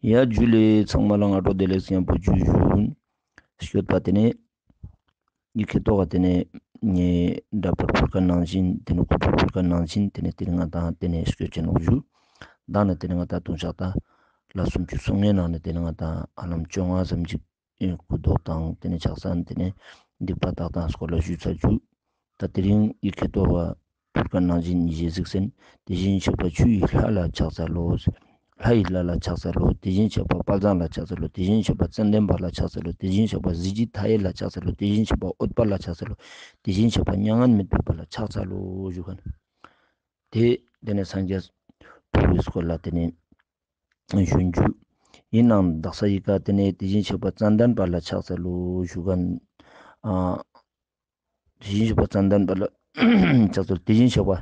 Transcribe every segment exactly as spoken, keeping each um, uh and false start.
ཡ་ཇུ་ལེ། ཚང་མ་ལ་སྔ་དྲོ་བདེ་ལེགས། ཡང་པོ་ཇུ་ཞུ། སྐྱོད་པ་དེ་ནས་ཡི་གེ་ཐོག་དེ་ནས་ངས་འདྲ་པར་ཕུལ་ཁ་ནང་བཞིན། དེ་ནས་ཁུ་པར་ཕུལ་ཁ་ནང་བཞིན། དེ་ནས་དེ་ནས་ང་དང་དེ་ནས་སྐྱོད་ཅན་ནོག་ཞུ། ད་ནས་དེ་ནས་ང་དང་དུང་ཤག་ད་ལ་སུམ་ཅུ་སོ་ལྔའི་ནང་ནས་དེ་ནས་ང་དང་ཨ་ལམ་བཅོ་ལྔ་ཙམ་ཅིག་སྐུ་མདོག་དང་དེ་ནས་ཕྱག་མཚན་དེ་ནས་སྡིག་པ་དག་དང་སྐོར་ལ་ཞུས་ཚར་རྒྱུ། ད་དེ་རིང་ཡི་གེ་ཐོག་ཕུལ་ཁ་ནང་བཞིན་ཉིད་བཞིན་གཟིགས་སེན། དེ་བཞིན་གཤེགས་པ་ཆུ་ཡི་ལྷ་ལ་ཕྱག་འཚལ་ལོ། ལྷ་ཡི་ལྷ་ལ་ཕྱག་འཚལ་ལོ། དེ་བཞིན་གཤེགས་པ་དཔལ་བཟང་ལ་ཕྱག་འཚལ་ལོ། དེ་བཞིན་གཤེགས་པ་ཙན་དན་པ་ལ་ཕྱག་འཚལ་ལོ། དེ་བཞིན་གཤེགས་པ་གཟི་བརྗིད་མཐའ་ཡས་ལ་ཕྱག་འཚལ་ལོ། དེ་བཞིན་གཤེགས་པ་ཨུཏྤལ་ལ་ཕྱག་འཚལ་ལོ། དེ་བཞིན་གཤེགས་པ་མྱ་ངན་མེད་པའི་དཔལ་ལ་ཕྱག་འཚལ་ལོ་ཞུ་ག་ནི། དེ་དེ་ནས་སངས་རྒྱས་ཕུར་བུའི་སྐོར་ལ་དེ་ནས་ཞུ་རྒྱུ་ཡིན་ནང་། དག་ས་ཡི་གེ་དེ་ནས་དེ་བཞིན་གཤེགས་པ་ཙན་དན་པ་ལ་ཕྱག་འཚལ་ལོ་ཞུ་ག་ནི། ཨ། དེ་བཞིན་གཤེགས་པ་ཙན་དན་པ་ལ་ཕྱག་འཚལ། དེ་བཞིན་གཤེགས་པ་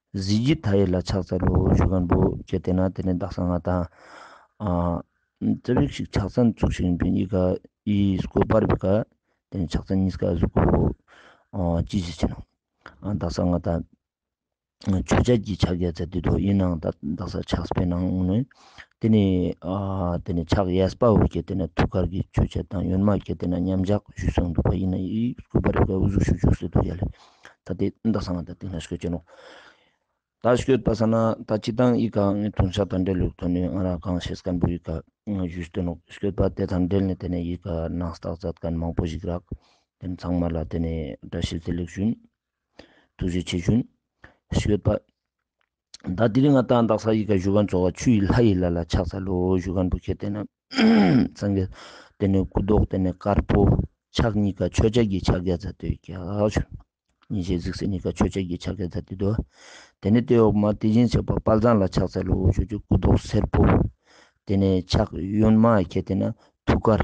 གཟི་བརྗིད་མཐའ་ཡས་ལ་ཕྱག་འཚལ་ལོ་ཞུ་མཁན་པོ་ཁྱེད་དེ་ན་དེ་ནས་དག་ས་ང་དང་ཨ་ཙི་བིག་ཞིག་ཕྱག་མཚན་ཚུགས་ཤིག་ཡིན་པའི་ཡི་གེ་ཡི་སྐོར་པར་བི་ག་དེ་ནས་ཕྱག་མཚན་གཉིས་ཀ་གཟུགས་པོ་ཨ་ཅི་ཞིག་ཅི་ནང་ཨ་དག་ས་ང་དང་མཆོད་བྱ་གི་ཕྱག་རྒྱ་མཛད་དེ་དོ་ཡིན་ནང་། ད་དག་ས་ཕྱག་དཔེ་ནང་ནས་དེ་ནས་ཨ་དེ་ནས་ཕྱག་གཡས་པ་བོ་ཁྱེད་དེ་ན་ཐུགས་ཀར་གྱི་མཆོད་བྱ་དང་། གཡོན་མ་ཁྱེད་དེ་ན་མཉམ་བཞག་ཞུས་སོང་འདུག་པ་ཡིན་ན་ཡི་སྐུ་པར་བི་ག་འུ་ཟུག་ཞུ་ཞུ་སེ་འདུག་ཡ་ལེ། ད་དེ་འདི་སང་ད་དེ་ན་ཤོད་ཅེ་ནོ། ད་ཤོད་པ་ས་ན་ད་ཅི་དང་ཡི་ག་ངས་དུང་ཤག་དང་འབྲེལ་ལུགས་ཐོན་ནས་ང་ར་གང་ཤེས་མཁན་པོ་ཡི་ག་ཞུས་ཏེ་ནོ། ཤོད་པ་དེ་དང་འབྲེལ་ནས་དེ་ནས་ཡི་ག་ནང་རྟགས་མཛད་མཁན་མང་པོ་ཞིག་རག་དེ་ཚང་མ་ལ་དེ་ནས་བཀྲ་ཤིས་བདེ་ལེགས་ཞུན། ཐུགས་རྗེ་ཆེ་ཞུན། ཤོད་པ། ད་དེ་རིང་ང་དང་དག་ས་ཡི་ག་ཞུ་མཁན་ཚོ་བ་ཆུ་ཡི་ལྷ་ཡི་ལྷ་ལ་ཕྱག་འཚལ་ལོ་ཞུ་མཁན་པོ་ཁྱེད་དེ་ན་སངས་རྒྱས་དེ་ནས་སྐུ་མདོག་དེ་ནས་དཀར་པོ། ཕྱག་གཉིས་ཀ་མཆོད་བྱ་གི་ཕྱག་རྒྱ་མཛད་དེ་ཀྱག་ཞུ། ཉིན་ཞག་གཟིགས་སེ་གཉིས་ཀ་མཆོད་བྱ་གི་ཕྱག་རྒྱ་མཛད་དེ་དོ། དེ་ནས་དེ་འོག་མ་དེ་བཞིན་གཤེགས་པ་དཔལ་བཟང་ལ་ཕྱག་འཚལ་ལོ་ཞུ་རྒྱུ། སྐུ་མདོག་སེར་པོ། དེ་ནས་ཕྱག་གཡོན་མ་ཁྱེད་དེ་ན་ཐུགས་ཀར།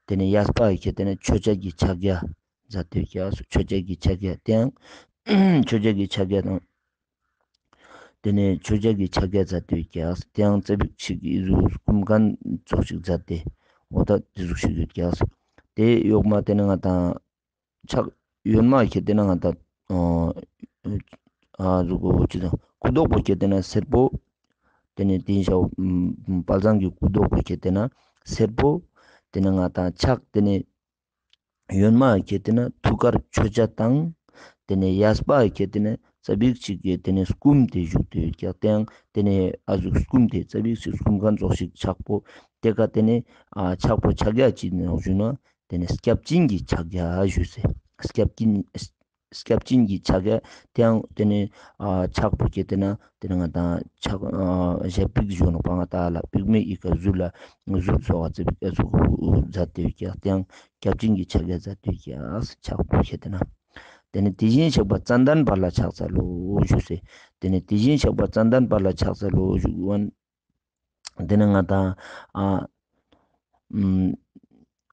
དེ་ནས་གཡས་པ་ཁྱེད་དེ་ན་མཆོད་བྱ་གི་ཕྱག་རྒྱ་མཛད་དེ་ཀྱག་ཞུ། མཆོད་བྱ་གི་ཕྱག་རྒྱ་དེའང་མཆོད་བྱ་གི་ཕྱག་རྒྱ་དང་། དེ་ནས་མཆོད་བྱ་གི་ཕྱག་རྒྱ་མཛད་དེ་ཀྱག་དེའང་ཙ་པིག་ཞིག་གི་གཟུགས་སྐུམ་མཁན་ཙོགས་ཤིག་མཛད་དེ། འོ་ད་དེ་གཟུགས་ཤིག་ཡོད་ཀྱག་དེ་འོག་མ་དེ་ནས་ང་དང་ཕྱག་གཡོན་མ་ཁྱེད་དེ་ན་ང་དང་ཨ་གཟུགས་པོ་ཅི་དང་སྐུ་མདོག་པོ་ཁྱེད་དེ་ན་སེར་པོ། དེ་ནས་དེ་ཞག་དཔལ་བཟང་གི་སྐུ་མདོག་པོ་ཁྱེད་དེ་ན་སེར་པོ། དེ་ནས་ང་དང་ཕྱག་དེ་ནས་གཡོན་མ་ཁྱེད་དེ་ན་ཐུགས་ཀར་མཆོད་བྱ་དང་། དེ་ནས་གཡས་པ་ཁྱེད་དེ་ན་ཙ་པིག་ཅིག་གི་དེ་ནས་སྐུམ་དེ་བཞུགས་དེ་ཀྱག་དེའང་དེ་ནས་ཨ་གཟུགས་སྐུམ་དེ་ཙ་པིག་ཅིག་སྐུམ་མཁན་ཙོགས་ཤིག་ཕྱག་པོ་དེ་ཀ་དེ་ནས་ཨ་ཕྱག་པོ་ཕྱག་རྒྱ་ཅིག་ནང་བཞུགས་ན། དེ་ནས་སྐྱབས་སྦྱིན་གྱི་ཕྱག་རྒྱ་ཞུས་སེ། སྐྱབས་སྦྱིན་སྐྱབས་སྦྱིན་གྱི་ཕྱག་རྒྱ་དེའང་དེ་ནས་ཨ་ཕྱག་པོ་ཁྱེད་དེ་ན་དེ་ནས་ང་དང་ཕྱག་ཨ་ཞབས་པིག་བཞུགས་ནོ་པ་ང་དང་ལ་པིག་མེ་ཡི་ག་གཟུགས་ལ་གཟུགས་སོགས་ཙ་པིག་ཨ་ཚུགས་མཛད་དེ་ཀྱག་དེའང་སྐྱབས་སྦྱིན་གྱི་ཕྱག་རྒྱ་མཛད་དེ་ཀྱག་ཕྱག་པོ་ཁྱེད་དེ་ན། དེ་ནས་དེ་བཞིན་གཤེགས་པ་ཙན་དན་པ་ལ་ཕྱག་འཚལ་ལོ་ཞུས་སེ། དེ་ནས་དེ་བཞིན་གཤེགས་པ་ཙན་དན་པ་ལ་ཕྱག་འཚལ་ལོ་ཞུ་བ། དེ་ནས་ང་དང་ཨ་ཨམ་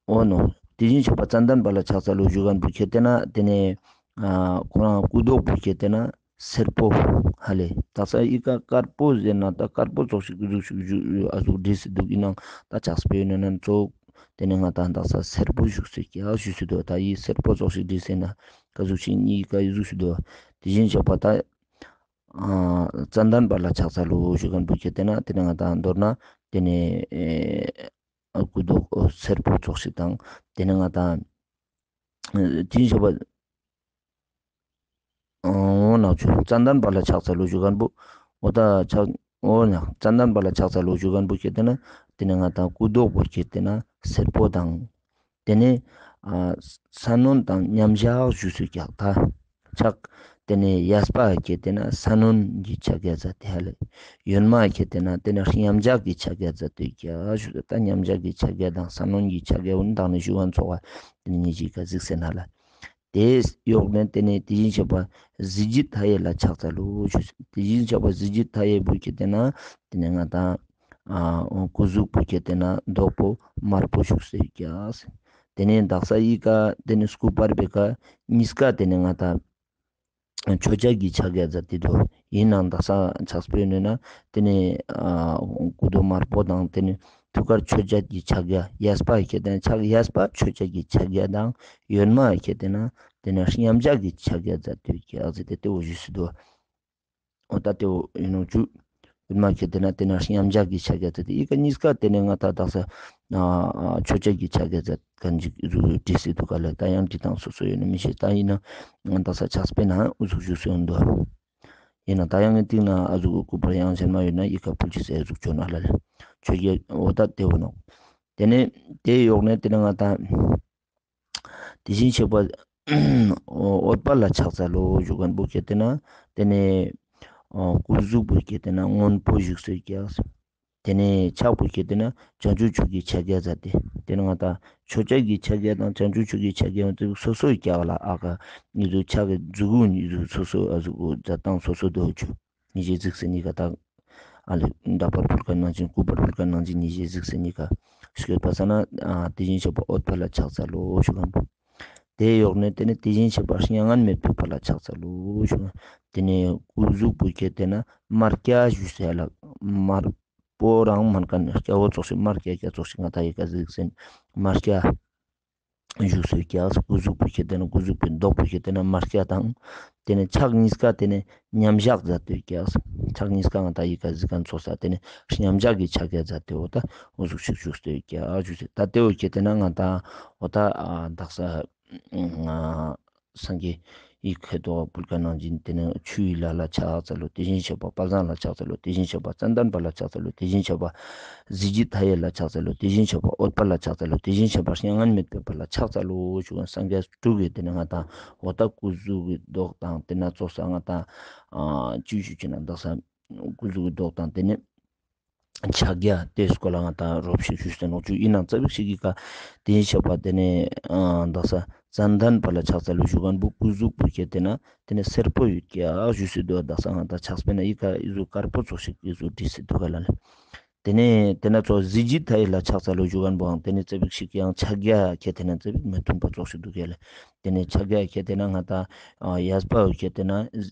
འོ་ནོ། དེ་བཞིན་གཤེགས་པ་ཙན་དན་པ་ལ་ཕྱག་འཚལ་ལོ་ཞུ་མཁན་པོ་ཁྱེད་དེ་ན་དེ་ནས་ཨ་ཁོ་རང་སྐུ་མདོག་པོ་ཁྱེད་དེ་ན་སེར་པོ་ཧ་ལེ། དག་ས་ཡི་ག་དཀར་པོ་ཟེར་ན་ད་དཀར་པོ་ཙོགས་ཤིག་གཟུགས་ཤིག་བཞུགས་ཨ་གཟུགས་བྲིས་སེ་འདུག་ཡིན་ནང་ད་ཕྱག་དཔེ་ཡོད་ན་ན་ཙོགས། དེ་ནས་ང་དང་དག་ས་སེར་པོ་བཞུགས་སེ་ཀྱག་ཞུས་སེ་འདུག་ད་ཡི་སེར་པོ་ཙོགས་ཤིག་བྲིས་སེ་ན་ག་གཟུགས་ཤིག་གཉིས་ཀ་ཡི་གཟུགས་ཤིག་འདུག་དེ་བཞིན་གཤེགས་པ་ད། ཙན་དན་པ་ལ་ཕྱག་འཚལ་ལོ་ཞུ་མཁན་པོ་ཁྱེད་དེ་ན་དེ་ནས་ང་དང་མདོར་ན་དེ་ནས་ཨ་སྐུ་མདོག་སེར་པོ་ཙོགས་ཤིག་དང་། དེ་ནས་ང་དང་དེ་བཞིན་གཤེགས་པ་འོ་ན་ཆུ་ཙན་དན་པ་ལ་ཕྱག་འཚལ་ལོ་ཞུ་མཁན་པོ་འོ་ད་ཕྱག་འོ་ན་ཙན་དན་པ་ལ་ཕྱག་འཚལ་ལོ་ཞུ་མཁན་པོ་ཁྱེད་དེ་ན་དེ་ནས་ང་དང་སྐུ་མདོག་པོ་ཁྱེད་དེ་ན་སེར་པོ་དང་། དེ་ནས་ཨ་ས་གནོན་དང་མཉམ་བཞག་ཞུས་སུ་ཀྱག་ད། ཕྱག་དེ་ནས་གཡས་པ་ཁྱེད་དེ་ན་ས་གནོན་གྱི་ཕྱག་རྒྱ་མཛད་དེ་ཧ་ལེ། གཡོན་མ་ཁྱེད་དེ་ན་དེ་ནས་མཉམ་བཞག་གི་ཕྱག་རྒྱ་མཛད་དེ་ཀྱག་ཞུས་ད་མཉམ་བཞག་གི་ཕྱག་རྒྱ་དང་ས་གནོན་གྱི་ཕྱག་རྒྱ་འོ་ན་དག་ནས་ཞུ་བ་ཚོགས་པ་དེ་ནས་ཉིད་ཀྱི་ཀ་གཟིགས་སེ་ན་ལ། དེ་ཡོག་ནས་དེ་ནས་དེ་བཞིན་གཤེགས་པ་གཟི་བརྗིད་མཐའ་ཡས་ལ་ཕྱག་འཚལ་ལོ་ཞུས། དེ་བཞིན་གཤེགས་པ་གཟི་བརྗིད་མཐའ་ཡས་པོ་ཁྱེད་དེ་ན་དེ་ནས་ང་དང་ཨ་སྐུ་གཟུགས་པོ་ཁྱེད་དེ་ན་མདོག་པོ་དམར་པོ་བཞུགས་སེ་ཀྱག་དེ་ནས་དག་ས་ཡི་ག་དེ་ནས་སྐུ་པར་བི་ག་གཉིས་ཀ་དེ་ནས་ང་དང་མཆོད་བྱ་གི་ཕྱག་རྒྱ་མཛད་དེ་འདུག་ཡིན་ནང་དག་ས་ཕྱག་དཔེ་ནས་ན་དེ་ནས་ཨ་སྐུ་མདོག་དམར་པོ་དང་དེ་ནས་ཐུགས་ཀར་མཆོད་བྱ་གི་ཕྱག་རྒྱ་གཡས་པ་ཁྱེད་དེ་ན་ཕྱག་གཡས་པ་མཆོད་བྱ་གི་ཕྱག་རྒྱ་དང་གཡོན་མ་ཁྱེད་དེ་ན་དེ་ནས་མཉམ་བཞག་གི་ཕྱག་རྒྱ་མཛད་དེ་ཀྱག་ཟེར་ཏེ་དེ་འོ་ཞུས་སུ་འདུག་འོ་ད་དེ་འོ་ཡིན་ནོ་ཅུ། ཡོད་མ་ཁྱེར་དེ་ན་དེ་ན་མཉམ་བཞག་གི་ཕྱག་རྒྱ་ཚར་ཏེ་ཡི་ག་གཉིས་ཀ་དེ་ནས་ང་ད་དག་ས་ཆོས་ཅན་གྱི་ཕྱག་རྒྱ་ཚར་གན་ཅིག་རུ་བྲིས་སྲིད་འདུག་ག་ལ། ད་ཡང་འབྲི་སྟངས་སོ་སོ་ཡོད་ན་མི་ཤེས། ད་ཡིན་ན་དག་ས་ཕྱག་དཔེ་ན་ཨུ་ཟུག་ཞུ་སྲོལ་འདུག་ཡིན་ན་ད་ཡང་ངའི་སྟེང་ན་ཨ་ཟུག་གི་སྐུ་པར་ཡང་གཞན་མ་ཡོད་ན་ཡི་ག་ཕུལ་ཅི་ཟེར་ཟུག་བྱོན་ན་ལ་ལ་ཆོས་རྒྱལ་འོ་ད་དེ་འོ་ནོ། དེ་ནས་དེ་ཡོག་ནས་དེ་ནས་ང་ད་དེ་བཞིན་གཤེགས་པ་འོད་དཔལ་ལ་ཕྱག་འཚལ་ལོ་ཞུ་མཁན་པོ་ཁྱེར་དེ་ན་དེ་ནས་སྐུ་གཟུགས་པོ་ཁྱེར་དེ་ན་སྔོན་པོ་བཞུགས་སོ་ཀྱག་དེ་ནས་ཕྱག་པོ་ཁྱེར་དེ་ན་བྱང་ཆུབ་མཆོག་གི་ཕྱག་རྒྱ་མཛད་དེ། དེ་ནས་ང་ད་ཆོས་ཅན་གྱི་ཕྱག་རྒྱ་དང་བྱང་ཆུབ་མཆོག་གི་ཕྱག་རྒྱ་ཡང་དེ་སོ་སོའི་རྒྱ་ག་ལ་ཨ་ཀ་ཉི་ཟུག་ཕྱག་གི་མཛུ་གུ་ཉི་ཟུག་སོ་སོ་ཨ་ཟུག་གུ་མཛད་སྟངས་སོ་སོ་དོ་ཆུ། ཉི་ཤེས་གཟིགས་སེ་གཉིས་ཀ་དག་ཨ་ལེ་འདྲ་པར་ཕུལ་ཁ་ནང་བཞིན་སྐུ་པར་ཕུལ་ཁ་ནང་བཞིན་ཉི་ཤེས་གཟིགས་སེ་གཉིས་ཀ་ཤོད་པ་ས་ན་དེ་བཞིན་གཤེགས་པ་འོད་དཔལ་ལ་ཕྱག་འཚལ་ལོ་ཞུ་མཁན་པོ། དེ་ཡོག་ནས་དེ་ནས་དེ་བཞིན་གཤེགས་པ་མྱ་ངན་མེད་པའི་དཔལ་ལ་ཕྱག་འཚལ་ལོ་ཞུ་མཁན། དེ་ནས་སྐུ་གཟུགས་པོ་ཁྱེར་དེ་ན་དམར་སྐྱ་བཞུགས་སེ་ལ་དམར་པོ་རང་མན་ཀ་ནས་སྐྱ་བོ་ཙོགས་ཤིག་དམར་སྐྱ་སྐྱ་ཙོགས་ཤིག་ང་ད་ཡི་ག་གཟིགས་སེ་དམར་སྐྱ། བཞུགས་སོ་ཀྱག་སྐུ་གཟུགས་པོ་ཁྱེར་དེ་ན་སྐུ་གཟུགས་པོའི་མདོག་པོ་ཁྱེར་དེ་ན་དམར་སྐྱ་དང་། དེ་ནས་ཕྱག་གཉིས་ཀ་དེ་ནས་མཉམ་བཞག་མཛད་དོ་ཀྱག་ཕྱག་གཉིས་ཀ་ང་ད་ཡི་ག་གཟིགས་མཁན་ཚོགས་ས་དེ་ནས་མཉམ་བཞག་གི་ཕྱག་རྒྱ་མཛད་དེ་འོ་ད་འོ་ཟུག་ཞིག་བཞུགས་སོ་ཀྱག་བཞུགས་སེ་ད་དེ་འོ་ཁྱེར་དེ་ན་ང་ད་འོ་ད་དག་ས་སངས་རྒྱས་ཡི་ཁེ་ཏོ་བུར་ག་ནང་བཞིན་དེ་ནས་ཆུ་ཡི་ལྷ་ལ་ཕྱག་འཚལ་ལོ། དེ་བཞིན་གཤེགས་པ་དཔལ་བཟང་ལ་ཕྱག་འཚལ་ལོ། དེ་བཞིན་གཤེགས་པ་ཙན་དན་པ་ལ་ཕྱག་འཚལ་ལོ། དེ་བཞིན་གཤེགས་པ་གཟི་བརྗིད་མཐའ་ཡས་ལ་ཕྱག་འཚལ་ལོ། དེ་བཞིན་གཤེགས་པ་འོད་དཔལ་ལ་ཕྱག་འཚལ་ལོ། དེ་བཞིན་གཤེགས་པ་མྱ་ངན་མེད་པའི་དཔལ་ལ་ཕྱག་འཚལ་ལོ་ཞུ་བ་སངས་རྒྱས་དྲུག་གི་དེ་ནས་ང་དང་འོ་ད་སྐུ་གཟུགས་ཀྱི་མདོག་དང་དེ་ན་ཚོགས་ས་ང་དང་ཨ་བཅུ་བཅུ་བཅུ་ན་འདག་ས་སྐུ་གཟུགས་ཀྱི་མདོག་དང་དེ་ནས་ཕྱག་རྒྱ་དེ་སྐོར་ལ་ང་དང་རོབ་ཞིག་ཞུས་ཏེ་ནོག་ཅུ་ཡིན་ནང་ཙ་པིག་ཞིག་གི་ཀ་དེ་བཞིན་གཤེགས་པ་དེ་ནས་ཨ་འདག་ས་ཙན་དན་པ་ལ་ཕྱག་འཚལ་ལོ་ཞུ་མཁན་པོ་སྐུ་གཟུགས་པོ་ཁྱེར་དེ་ན་དེ་ནས་སེར་པོ་ཡོད་ཀྱག་ཞུས་སེ་འདུག་འདག་ས་ང་དང་ཕྱག་དཔེ་ན་ཡི་ག་ཡི་གཟུགས་དཀར་པོ་ཚོགས་ཤིག་ཡི་གཟུགས་བྲིས་སེ་འདུག་ག་ལ་ལ། དེ་ནས་དེ་ན་ཚོ་གཟི་བརྗིད་མཐའ་ཡས་ལ་ཕྱག་འཚལ་ལོ་ཞུ་མཁན་པོའང་དེ་ནས་ཙ་པིག་ཞིག་ཡང་ཕྱག་རྒྱ་ཁྱེར་དེ་ན་ཙ་པིག་མི་མཐུན་པ་ཚོགས་ཤིག་འདུག་ག་ལ། དེ་ནས་ཕྱག་རྒྱ་ཁྱེར་དེ་ན་ང་དང་ཡས་པ་ཁྱེར་དེ་ན་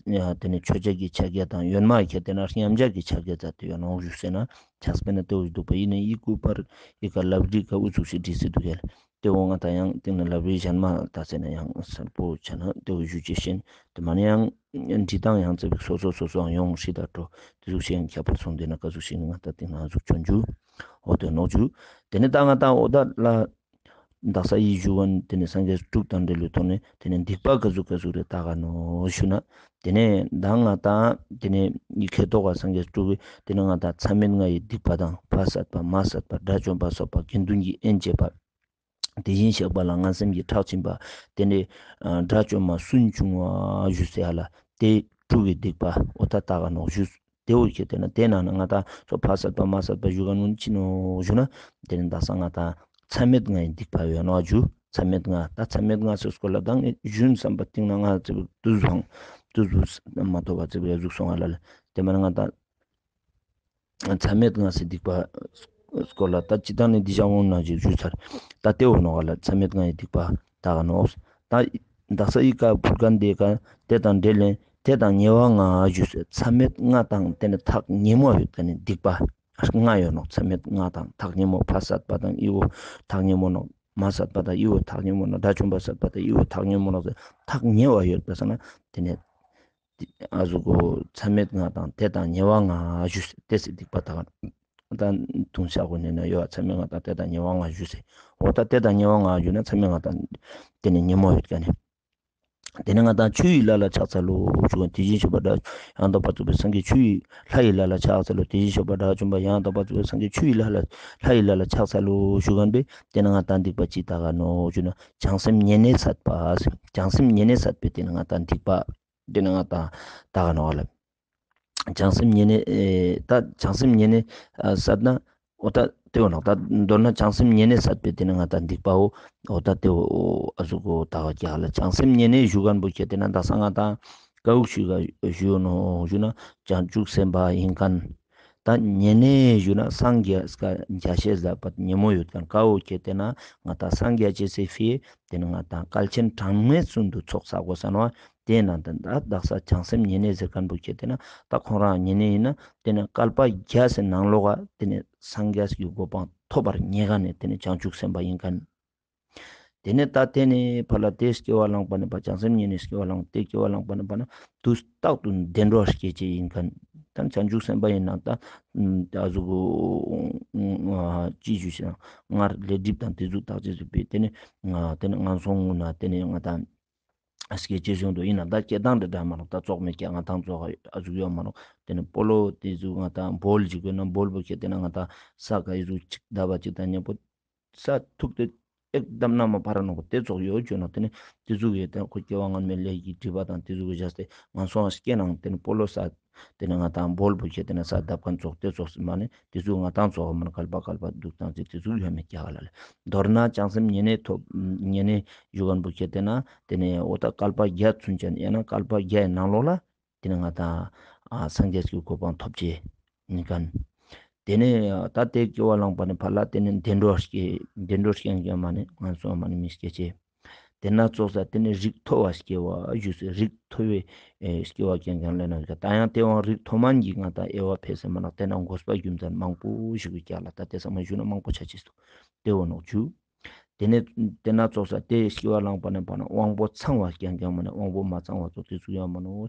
དེ་ནས་ཆོས་ཅན་གྱི་ཕྱག་རྒྱ་དང་ཡོན་མ་ཁྱེར་དེ་ན་མཉམ་བཞག་གི་ཕྱག་རྒྱ་མཛད་དེ་ཡོད་ནོག་ཞུས་ཟེར་ན་ཕྱག་དཔེ་ན་དེ་འོ་འདུག་པ་ཡིན་ན་ཡི་སྐུ་པར་ཡི་ག་ལབ་རིགས་ཀ་ཨུ་ཚུགས་ཤིག་བྲིས་སེ་འདུག་ག་ལ། དེ་འོ་ང་དང་ཡང་སྟེང་ན་ལབ་རིགས་གཞན་མ་ད་ཟེར་ན་ཡང་སེར་པོ་བྱས་ན་དེ་འོ་ཞུ་ཅེས་བཞིན་དེ་མ་ནི་ཡང་འབྲི་སྟངས་ཡང་ཙ་པིག་སོ་སོ་སོ་སོའང་ཡོང་སྲིད་ད་འགྲོ་དེ་ཚོ་ཞིག་ཡང་ཁྱད་པར་སོང་དེ་ན་ག་ཚོད་ཞིག་ང་དང་སྟེང་ན་ཨ་ཟུག་བྱོན་རྒྱུ་འོ་དེ་ནོག་རྒྱུ། དེ་ནས་ད་ང་དང་འོ་ད་ལ་འདག་ས་ཡི་ཞུ་བ་ནི་དེ་ནས་སངས་རྒྱས་དྲུག་དང་འབྲེལ་བའི་ཐོག་ནས་དེ་ནས་སྡིག་པ་ག་ཟུག་ག་ཟུག་རེད་ད་ག་ནོག་ཞུ་ན། དེ་ནས་ད་ང་དང་དེ་ནས་ཡི་ཁེ་ཏོག་ག་སངས་རྒྱས་དྲུག་གི་དེ་ནས་ང་དང་མཚམས་མེད་ལྔ་ཡི་སྡིག་པ་དང་ཕ་བསད་པ་མ་བསད་པ་དགྲ་བཅོམ་པ་སོགས་པ་དགེ་འདུན་གྱི་དབྱེན་བྱེད་པ། དེ་བཞིན་གཤེགས་པ་ལ་ངན་སེམས་ཀྱི་ཁྲག་འབྱིན་པ། དེ་ནས་ཨ་དགྲ་བཅོམ་པ་སུན་ཕྱུང་བ་ཞུ་ཟེར་ཡ་ལ་དེ་དྲུག་གི་སྡིག་པ་འོ་ད་ད་ག་ནོག་ཞུ། དེ་འོ་ཁྱེར་དེ་ན་དེ་ནང་ན་ང་དང་ཚོ་ཕ་བསད་པ་མ་བསད་པ་ཞུ་ག་ནོ་ཅི་ནོག་ཞུ་ན། དེ་ནས་འདག་ས་ང་དང་མཚམས་མེད་ལྔ་ཡི་སྡིག་པ་ཡོད་ནོག་ཞུ། མཚམས་མེད་ལྔ་ད་མཚམས་མེད་ལྔ་ཟེར་སྐོར་ལ་ད་ངས་ཞུན་བསམ་པ་སྟེང་ན་ང་ཙི་དུ་བཟུང་དུ་བཟུང་མ་ཐོབ་པ་ཙི་བས་གཟུགས་སོང་ང་ལ་ལ་དེ་མ་ན་ང་དང་། མཚམས་མེད་ལྔ་ཟེར་སྡིག་པ་སྐོར་ལ་ད་སྤྱི་བཏང་ནས་འདི་བཞག་འོང་ན་ཅིག་ཞུས་ཚར། ད་ལྟེ་འོ་ནོག་ལ་མཚམས་མེད་ལྔ་ཡི་སྡིག་པ་ད་ག་ནོག་ད་འདག་ས་ཡི་ཀ་བུར་གན་དེ་ཀ་དེ་དང་འབྲེལ་ལན་དེ་དང་ཉེ་བ་ལྔ་ཞུས་ཟེར། མཚམས་མེད་ལྔ་དང་དེ་ནི་ཐག་ཉེ་མོ་ཡོད་ཀ་ནི་སྡིག་པ་ལྔ་ཡོད་ནོག་མཚམས་མེད་ལྔ་དང་ཐག་ཉེ་མོ་ཕ་བསད་པ་དང་ཨི་བོ་ཐག་ཉེ་མོ་ནོག་མ་བསད་པ་དང་ཨི་བོ་ཐག་ཉེ་མོ་ནོག་དགྲ་བཅོམ་པ་བསད་པ་དང་ཨི་བོ་ཐག་ཉེ་མོ་ནོག་ཟེར་ཐག་ཉེ་བ་ཡོད་པ་ས་ན་དེ་ནི། ཨ་ཟུག་གོ་མཚམས་མེད་ལྔ་དང་དེ་དང་ཉེ་བ་ལྔ་ཞུས་ཟེར་དེ་ཟེར་སྡིག་པ་དག་ད་དུང་ཤ་གོ་ནས་ན་ཡོད་མཚམས་མེད་ལྔ་དང་དེ་དང་ཉེ་བ་ལྔ་ཞུས་ཟེར། འོ་ད་དེ་དང་ཉེ་བ་ལྔ་ཞུས་ན་མཚམས་མེད་ལྔ་དང་དེ་ནས་ཉེ་མོ་ཡོད་ཀ་ནས། དེ་ནས་ང་དང་ཆུ་ཡི་ལྷ་ལ་ཕྱག་འཚལ་ལོ་ཞུ་བ་དེ་བཞིན་གཤེགས་པ་དགྲ་ཡང་དག་པར་རྫོགས་པའི་སངས་རྒྱས་ཆུ་ཡི་ལྷ་ཡི་ལྷ་ལ་ཕྱག་འཚལ་ལོ། དེ་བཞིན་གཤེགས་པ་དགྲ་བཅོམ་པ་ཡང་དག་པར་རྫོགས་པའི་སངས་རྒྱས་ཆུ་ཡི་ལྷ་ལ་ལྷ་ཡི་ལྷ་ལ་ཕྱག་འཚལ་ལོ་ཞུ་མཁན་པས་དེ་ནས་ང་དང་སྡིག་པ་ཅི་དག་ག་ནོག་ཞུ་ན་བྱང་སེམས་ཉེ་གནས་བསད་པ། བྱང་སེམས་ཉེ་གནས་བསད་པས་དེ་ནས་ང་དང་སྡིག་པ། དེ་ནས་ང་དང་ད་ག་ནོག་ལ། བྱང་སེམས་ཉེ་གནས་ཨེ་ད་བྱང་སེམས་ཉེ་གནས་ཨ་བསད་ན་འོ་ད་དེ་འོ་ནོག་ད་མདོར་ན་བྱང་སེམས་ཉེ་གནས་བསད་པས་དེ་ནས་ང་དང་སྡིག་པའོ། འོ་ད་དེ་འོ་ཨ་ཟུག་གོ་ད་ག་རྒྱག་ལ་བྱང་སེམས་ཉེ་གནས་ཞུ་མཁན་པོ་ཁྱེད་དེ་ན་ད་ས་ང་དང་ཀ་འུག་ཞུ་ག་ཞུ་ཡོད་ནོག་ཞུ་ན་བྱང་ཆུབ་སེམས་དཔའ་ཡིན་མཁན། ད་ཉེ་གནས་ཞུ་ན་སངས་རྒྱས་ཀ་རྒྱ་ཤེས་ཟབ་པ་ཉེ་མོ་ཡོད་མཁན་ཀ་འུག་ཁྱེད་དེ་ན་ང་དང་སངས་རྒྱས་ཅེས་སི་ཕི་དེ་ནས་ང་དང་བསྐལ་ཆེན་གྲངས་མེད་གསུམ་དུ་ཚོགས་བསགས་དགོས་ས་ནོག་དེ་ན་ད་ད་དག་ས་བྱང་སེམས་ཉེ་གནས་ཟེར་མཁན་པོ་ཁྱེད་དེ་ན་ད་ཁོང་རང་ཉེ་གནས་ཡིན་ན་དེ་ནས་བསྐལ་པ་བརྒྱ་ཟེར་ནང་ལོགས་ཀ་དེ་ནས་སངས་རྒྱས་ཀྱི་གོ་འཕང་ཐོབ་པར་ཉེ་ག་ནས་དེ་ནས་བྱང་ཆུབ་སེམས་དཔའ་ཡིན་མཁན། དེ་ནས་ད་དེ་ནས་ཕར་ལ་དེ་སྐྱེ་བ་བླངས་པ་ནས་ཕར་བྱང་སེམས་ཉིད་ནས་སྐྱེ་བ་བླངས་དེ་སྐྱེ་བ་བླངས་པ་ནས་ཕར་ན་དུས་རྟག་ཏུ་བདེ་འགྲོར་སྐྱེ་བྱེད་ཡིན་མཁན། ད་བྱང་ཆུབ་སེམས་དཔའ་ཡིན་ན་ད་ད་གཟུགས་ཅི་ཞུ་ཞེ་ན་སྔར་ལས་སྒྲིབ་དང་དེ་གཟུགས་བརྟག་དཔྱད་བྱེད་པས་དེ་ནས་དེ་ནས་ངན་སོང་ངུ་ན་དེ་ནས་ང་ད་སྐྱེ་ཅི་བྱུང་འདུག་ཡིན་ན་ད་སྐྱེ་སྟངས་འདྲ་འདྲ་མ་རུང་ད་བཙོག་མེད་ཀྱང་ང་ད་བཙོག་ག་ཨ་གཟུགས་ཡོད་མ་རུང་དེ་ནས་སྤོ་ལོ་དེ་གཟུགས་ང་ད་འབོལ་ཅིག་དགོས་ན་འབོལ་པོ་ཁྱེར་དེ་ན་ང་ད་ས་ག་ཡི་གཟུགས་ཅིག་བརྡབ་པ་ཅིག་དང་མཉམ་པོ། ས་ཐུག་སྟེ་ཨེག་བསྡམ་ན་མ་ཕ་ར་ནོ་གོ་དེ་ཙོག་ཡོད་བྱོས་ནོ། དེ་ནི་དེ་ཟུག་ཡོད་དེ་ཁོ་སྐྱེ་བ་སྔ་མའི་ལས་ཀྱི་སྒྲིབ་པ་དང་དེ་ཟུག་གི་བཞག་སྟེ་ངན་སོང་སྐྱེ་ནང་དེ་ནི་སྤོ་ལོ་ས་དེ་ནི་ང་དང་འབོལ་པོ་ཁྱེར་དེ་ན་ས་བརྡབ་མཁན་ཙོག་དེ་ཙོག་སི་མ་ནི་དེ་ཟུག་ང་དང་ཙོག་མ་ནི་བསྐལ་པ་བསྐལ་པ་འདུག་དང་ཅི་དེ་ཟུག་ཡོད་མེད་ཀྱག་ལ་ལས། མདོར་ན་བྱང་སེམས་ཉེ་གནས་ཐོབ་ཉེ་གནས་ཞུ་མཁན་པོ་ཁྱེར་དེ་ན་དེ་ནི་འོ་ད་བསྐལ་པ་བརྒྱ་ཚུན་ཆད་ཡང་ན་བསྐལ་པ་བརྒྱའི་ནང་ལོགས་ལ། དེ་ནས་ང་དང་ཨ་སངས་རྒྱས་ཀྱི་གོ་འཕང་ཐོབ་ཅེས་ནི་གན། དེ་ནས་ད་དེ་སྐྱེ་བ་བླངས་པ་ནས་ཕར་ལ་དེ་ནས་བདེ་འགྲོ་སྐྱེ་བདེ་འགྲོ་སྐྱེ་མཁན་མ་ནི་ངན་སོང་མ་ནི་མི་སྐྱེ་ཅེས། དེ་ན་ཙོགས་ས་དེ་ནས་རིགས་མཐོ་བ་སྐྱེ་བ་ཞུ་སའི་རིགས་མཐོ་བའི་ཨེ་སྐྱེ་བ་ཀྱང་ཀྱང་ལེན་ན་ཀ་ད་ཡང་དེ་བང་རིགས་མཐོ་དམན་གྱི་ང་དང་དབྱེ་བ་ཕལ་སེ་མ་ནག་དེ་ན་དགོས་པ་རྒྱུ་མཚན་མང་པོ་ཞིག་གི་ཀྱག་ལ་ད་དེ་ཚང་མ་ཞུ་ན་མང་པོ་ཆ་ཅེས་སུ་དེ་འོ་ནོག་ཇུ། དེ་ནས་དེ་ན་ཙོགས་ས་དེ་སྐྱེ་བ་བླངས་པ་ནས་བར་ན་དབང་པོ་ཚང་བ་རྐྱང་རྐྱང་མ་ནས་དབང་པོ་མ་ཚང་བ་ཙོགས་དེ་ཚུགས་ཡ་མ་ནོ།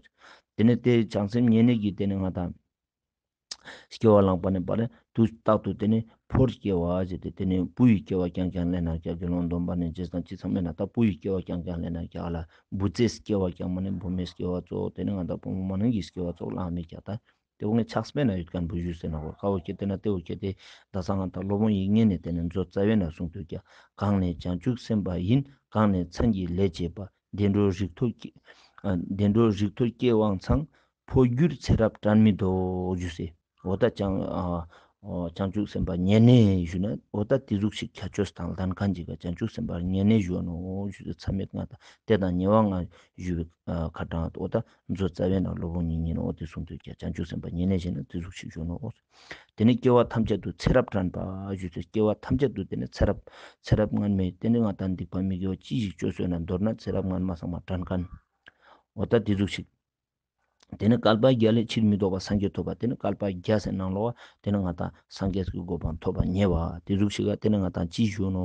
དེ་ནས་དེ་བྱང་སེམས་ཉེ་གནས་ཀྱི་དེ་ནས་ང་དང་སྐྱེ་བ་བླངས་པ་ནས་བར་ན་དུས་རྟག་ཏུ་དེ་ནས་ཕོར་སྐྱེ་བ་ཟེར་ཏེ་དེ་ནས་བུ་ཡི་སྐྱེ་བ་རྐྱང་རྐྱང་ལེན་ན་རྒྱ་དགེ་སློང་སྡོམ་པ་ནས་རྗེས་དང་ཅི་ཚང་མེད་ན་ད་བུ་ཡི་སྐྱེ་བ་རྐྱང་རྐྱང་ལེན་ན་རྒྱ་ལ་བུ་ཚའི་སྐྱེ་བ་རྐྱང་མ་ནས་བུ་མོའི་སྐྱེ་བ་ཙོགས་དེ་ནས་ང་དང་བུ་མོ་མ་ནང་གི་སྐྱེ་བ་ཙོགས་བླངས་མེད་རྒྱ་ད། དེ་འོ་ངས་ཕྱག་དཔེ་ན་ཡོད་མཁན་བུ་ཞུས་ཟེར་ན་གོ་ཀ་བོ་ཁྱེར་དེ་ན་དེ་འོ་ཁྱེར་དེ་ད་སང་ང་དང་སློབ་དཔོན་དབྱིག་གཉེན་ནས་དེ་ནས་མཛོ་རྩ་བའི་ན་གསུངས་དུས་ཀྱང་གང་ནས་བྱང་ཆུབ་སེམས་དཔའ་ཡིན་གང་ནས་མཚན་གྱི་ལས་བྱེད་པ་བདེ་འགྲོ་རིགས་མཐོ་སྐྱེ་ཨ་བདེ་འགྲོ་རིགས་མཐོ་སྐྱེ་དབང་ཚང་འཕོ་འགྱུར་ཚེ་རབས་དྲན་མི་འདོད་ཞུས་ཟེར། འོ་ད་བྱང་ཨ་ཨོ་བྱང་ཆུབ་སེམས་དཔའ་ཉེ་གནས་ཞུས་ན་འོ་ད་དེ་ཟུག་ཞིག་ཁྱད་ཆོས་དང་ལྡན་མཁན་ཅིག་ག་བྱང་ཆུབ་སེམས་དཔའ་ཉེ་གནས་ཞུ་ནོ་ཞུས་ཟེར་མཚམས་མེད་ལྔ་དང་དེ་དང་ཉེ་བ་ལྔ་ཞུ་བའི་ཁ་གྲངས་འོ་ད། མཛོ་རྩ་བའི་ནང་སློབ་དཔོན་དབྱིག་གཉེན་འོ་དེ་གསུངས་དུས་ཀྱང་བྱང་ཆུབ་སེམས་དཔའ་ཉེ་གནས་ཞེ་ན་དེ་ཟུག་ཞིག་ཞུ་ནོ། དེ་ནི་སྐྱེ་བ་ཐམས་ཅད་དུ་ཚེ་རབས་དྲན་པ་ཞུས་ཏེ་སྐྱེ་བ་ཐམས་ཅད་དུ་དེ་ནི་ཚེ་རབས་ཚེ་རབས་སྔ་མའི་དེ་ནི་ང་དང་སྡིག་པ་མི་དགེ་བ་ཅི་ཞིག་བཅོས་སོང་ན་མདོར་ན་ཚེ་རབས་སྔ་མ་ཚང་མ་དྲན་མཁན། འོ་ད་དེ་ཟུག་ཞིག་དེ་ནི་བསྐལ་པ་བརྒྱ་ལས་ཕྱིར་མི་ལྡོག་པ་སངས་རྒྱས་ཐོབ་པ་དེ་ནི་བསྐལ་པ་བརྒྱ་ཟེར་ནང་ལོགས་དེ་ནི་ང་དང་སངས་རྒྱས་ཀྱི་གོ་འཕང་ཐོབ་པ་ཉེ་བ་དེ་ཟུག་ཞིག་ག་དེ་ནི་ང་དང་ཅི་ཞུ་ནོ་